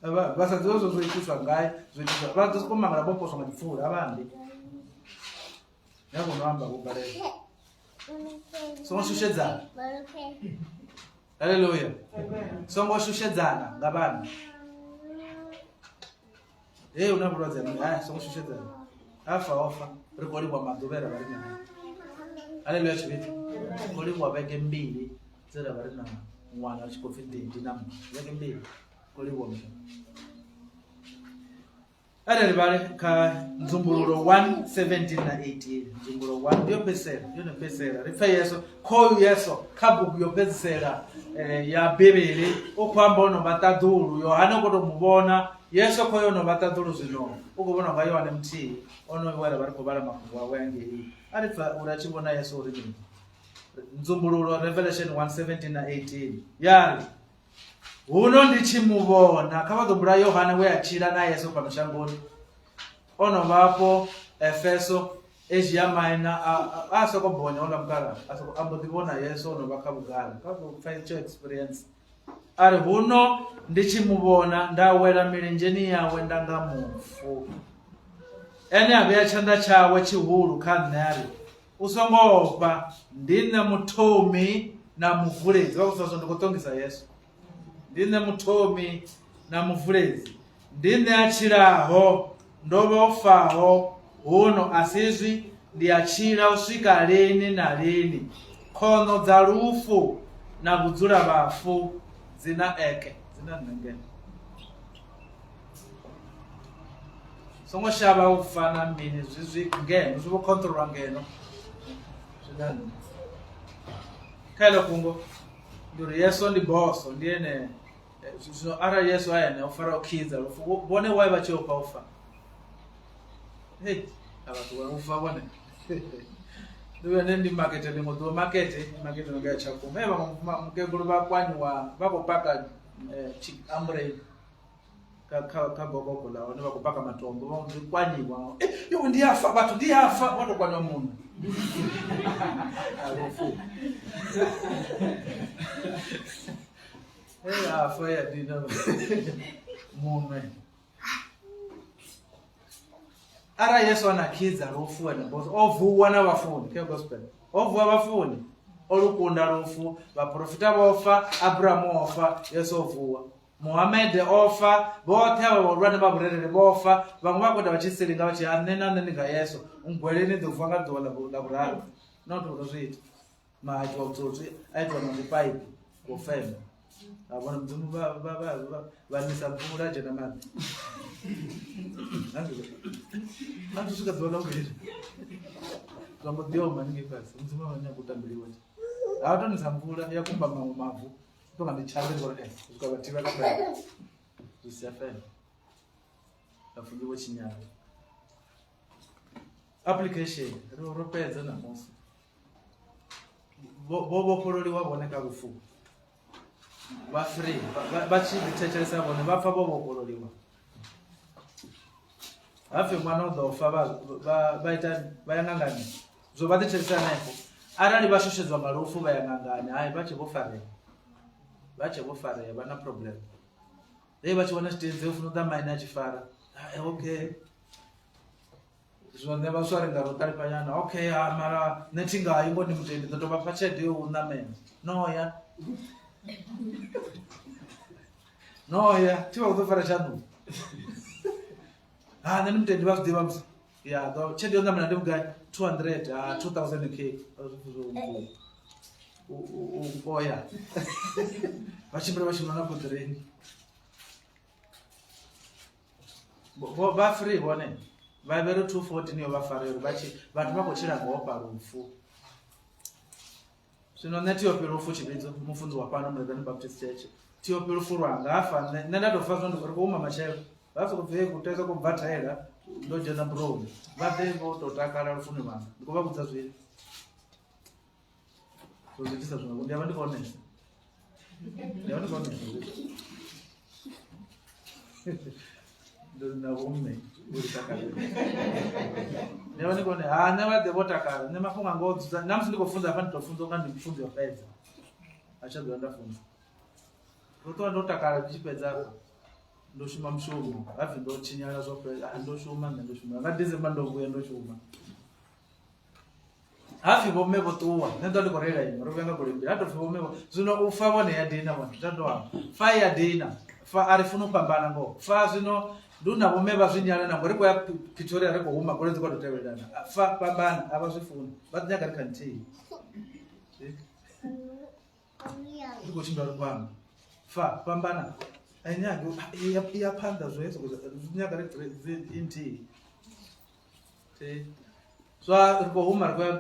Speaker 1: Vha vha sa ḓivhe zwo zwo itiswa ngai, zwo itiswa vha ḓo soko mangala vho poswa nga dzipfula avhambi. Ya vho no amba vho balelwa. Songo shushedzana. Haleluya. Songo shushedzana nga vhana. Hey, una vhulwadze ha mini? Hai, songo shushedzana. Afa ofa. Ri khou livhuwa maḓuvha e ra vha ri nayo. Haleluya tshivhidzo. Ri khou livhuwa vhege mbili dze ra vha ri na ṅwana ri tshi khou pfhi Dedi na mma. Vhege mbili. Khou livhuwa Mudzimu. Arali vhale kha Nzumbululo 1 17 na 18. Nzumbululo 1 ndi yo fhedzisela, ndi yone fhedzisela. Ri pfe Yesu, khoyu Yesu kha bugu yo fhedzisela ya Bivhili u khou amba o no vha ṱaḓulu. Yohane u khou tou mu vhona Yesu khoyu o no vha ṱaḓulu zwino, u khou vhonwa nga Yohane muthihi onoyu we ra vha ri khou vhala mafhungo awe angei. A ri pfa uri a tshi vhona Yesu uri mini. Nzumbululo Revelation 1 17 na 18 ya ri Huno ndi tshi mu vhona, kha vha ḓo bula Yohane we a tshila na Yesu fhano shangoni, o no vha afho Efeso, Asia Minor, a soko bonya ola mukalaha, a soko a mbo ḓi vhona Yesu o no vha kha vhugala. Kha ḓo pfa itsho experience. A ri, huno ndi tshi mu vhona, nda wela milenzheni yawe nda nga mufu. Ene a vhea tshanḓa tshawe tshihulu kha nṋe a ri, U songo ofha, ndi nṋe muthomi na muvuledzi. Vha khou ndi khou ṱongisa Yesu. Ndi nṋe muthomi na muvuledzi, ndi nṋe a tshilaho, ndo vha o faho, huno a si izwi ndi a tshila u swika lini na lini. Khoṋo dza lufu na vhudzulavhafu dzi na eke, dzi na nṋe ngeno. Songo shavha u fa na mini zwi zwi ngeno zwi vho controlwa ngeno zwi na nṋe. Kha heḽo fhungo ndi uri Yesu ndi boso ndi ene zwino arali Yesu a ene o fara o khidza lufu vhone why vha tshi ofha u fa hey a vhathu vha u fa vhone ndi vhuya nṋe ndi makete ḽiṅwe ḓuvha makete makete nonga ya Tshakhuma vhaṅwe mukegulu vha kwanyiwa vha khou paka ambureni kha kha kha gogogo ḽa hone vha khou paka matombo vha ndi kwanyiwa iwe ndi afa vhathu ndi afa vho to kwanywa muṋe lufu hey afa ya dina muṋe arali Yesu ana khidza lufu wena boss o vuwa na vhafuni kha gospel o vuwa vhafuni o lukunda lufu vhaprofita vho fa Abrahamu o fa Yesu o vuwa Muhamede o fa, vhoṱhe avha vhahulwane vha vhurereli vho fa, vhaṅwe vha khou ita vha tshi silinga vha tshi a nṋe na nṋe ndi nga Yesu, nngweleni ḓo vuwa nga ḓuvha ḽa vhuraru. Not uri zwi ita. Mahadzhi wa vhutswotswi a itiwa na zwipaipi ngo fema. A vhona Mudzimu vha vha vha vha vha nisa mvula a dzhena maḓi. A zwi swika ḓuvha ḽa vhuvhili. Zwa mbo ḓi oma haningei fhasi. Mudzimu a vha nyaga u tambeliwa. Ha to nisa mvula ya kumba maṅwe mavu. Tonga ndi tshanḓa ndi vhona swika vha thivha kha fene zwi sia fene vhafunzi vho tshinyala application ro ro fhedza ṋamusi vho vhofhololiwa vhone kha lufu vha free vha tshi ḓi thetshelesa vhone vha pfa vho vhofhololiwa hapfi ṅwana u ḓo fa vha ita vha ya ṅangani zwo vha ḓi thetshelesa hanefho arali vha shushedzwa nga lufu vha ya ṅangani hai vha tshe vho farea vha tshe vho farea vha na problem hei vha tshi wana tshitendze u funa u ḓa maine a tshi fara okay zwino nṋe vhaswa ri nga ro ṱalifhanyana okay ha mara nṋe thi ngayi ngo ndi mutendi ḓo to vha fha tshelede yo u ṋamela noya noya thi vha u ḓo fara tshaṋu ha nṋe ndi mutendi vha zwi ḓivha musi ya ḓo tshelede yo ṋamela ndi vhugai 200 ha 2000 k u nkoya vha tshimbila vha tshimbila na khoḓireni vha free vhone vha vhere 214 yo vha fara uri vha tshi vhathu vha khou tshila nga ofha lufu zwino nṋe thi ofhi lufu tshivhidzo mufunzi wa fhano Muledane Baptist Church thi ofhi lufu lwanga hafha nṋe nṋe nda tou fa zwino ndi ri khou huma matshelo vha soko pfhi ku tea soko bva thaela ndo dzhena buroni vha ḓe vho tou takala lufuni lwanga ndi khou vha vhudza zwino zwo zwi itisa zwino ndi avha ndi khou onesa ndi avha ndi khou onesa ndo na vhomme vho ri takalela ndi avha ndi khou one ha nṋe vha ḓe vho takala nṋe mafhungo anga o dzudza na musi ndi khou funza hafha ndi tou funza unga ndi mufunzi yo fhedza a tsha ḓovha nda funza ndo ṱuwa ndo takala ndi tshi fhedza afha ndo shuma mushumo hapfi ndo tshinyala zwo fhedza ndo shuma nṋe ndo shuma nga December ndo vhuya ndo shuma hapfi vhomme vho ṱuwa nṋe ḓo ndi khou reila iṅwe ro vhuya nga goloi mbili ha tou pfi vhomme vho zwino u fa vhone ya dina vhone zwa ndo amba fa ya dina fa a ri funi u fhambana ngoho fa zwino Ndi na vhomme vha zwi nyala nangwe ri khou ya Pretoria ri khou huma goloi dzi khou tou tevhelelana. Fa fhambana a vha zwi funi. Vha ḓi nyaga ri kha nthihi. Ri khou tshimbila ri khou amba. Fa fhambana. A i nyagi i ya phanḓa zwo zwi nyaga ri i nthihi. Zwa ri khou huma ri khou ya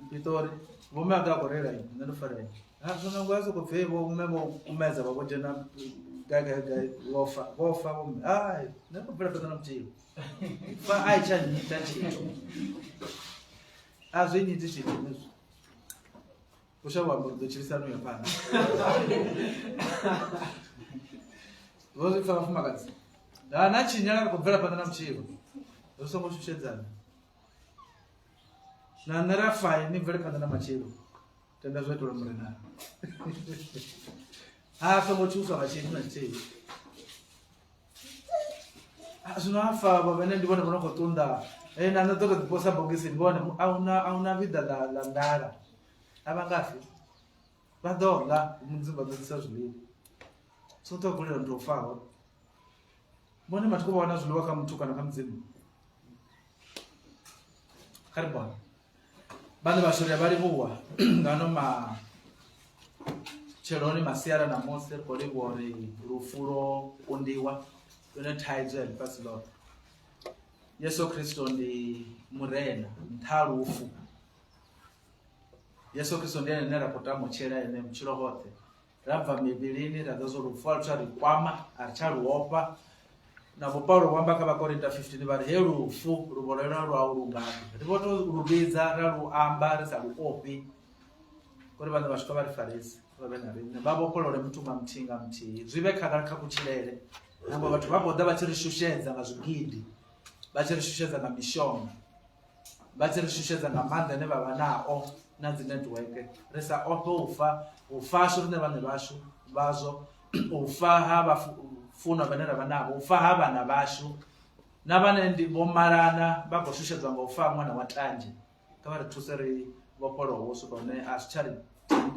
Speaker 1: Pitori vhomme anga a khou reila ini nṋe ndo fara ini. Ha zwino nangwe a soko pfhi vho mme vho kumedza vha vho dzhena gai gai gai vho fa vho fa vho mme hai nṋe khou bvela phanḓa na vhutshilo. Fa a i tsha nnyita tshithu. A zwi nnyiti tshithu hezwi. U shavha amba uri ḓo tshilisana u ya phanḓa. Vho zwi pfa vhafumakadzi. Ha na tshinyala ri khou bvela phanḓa na vhutshilo. Ri songo shushedzana. Na nṋe ra fa ni bvele phanḓa na matshilo. Tenda zwo itelwa murena. Ha songo tshuswa nga tshithu na tshithihi. Zwino hafha vha vhene ndi vhone vho no khou ṱunḓa. Na nṋe ḓo tou ḓi posa bogisini vhone ahuna vhiḓa ḽa nḓala. A vha nga fi. Vha ḓo ḽa Mudzimu vha ḓo ḓisa zwiḽiwa. So ṱwa kulela muthu o faho. Vhone mathiko vha wana zwiḽiwa kha muthu kana kha Mudzimu. Kha ri bone. Vhaṋe vhashu ri a vha livhuwa nga ano matsheloni masiara ṋamusi ri khou livhuwa uri lufu lwo kundiwa yone thaidzo ya ḽifhasi ḽoṱhe. Yesu Kristo ndi Murena nṱha ha lufu. Yesu Kristo ndi ene ane ra khou tama u tshila ene vhutshilo hoṱhe. Ra bva mivhilini ra ḓa zwa lufu a lu tsha ri kwama a ri tsha lu ofha. Na vho Paulo vho amba kha Vhakorinta 15 vha ri he lufu luvholelwa lwau lu ngafhi. Ri vho to lu vhidza ra lu amba ri sa lu ofhi. Uri vhaṋe vhashu kha vha ri farise vha vhe na riṋe vha vhofholole muthu nga muthihi nga muthihi zwi vhe khagala kha kutshilele. Nangwe vhathu vha khou ḓa vha tshi ri shushedza nga zwigidi vha tshi ri shushedza nga mishonga vha tshi ri shushedza nga maanḓa ane vha vha nao na dzi network ri sa ofhe u fa u fashu riṋe vhaṋe vhashu vhazwo u fa ha vhafunwa vhane ra vha navho u fa ha vhana vhashu na vhane ndi vho malana vha khou shushedzwa nga u fa ṅwana wa tanzhe kha vha ri thuse ri vhofholowe u swika hune a zwi tsha ri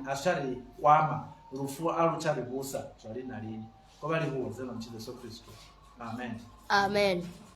Speaker 1: a zwi tsha ri kwama lufu a lu tsha ri vhusa zwa lini na lini. Ko vha livhuwa dzina ḽa Mutshidzi Yesu Kristo. Amen.
Speaker 3: Amen.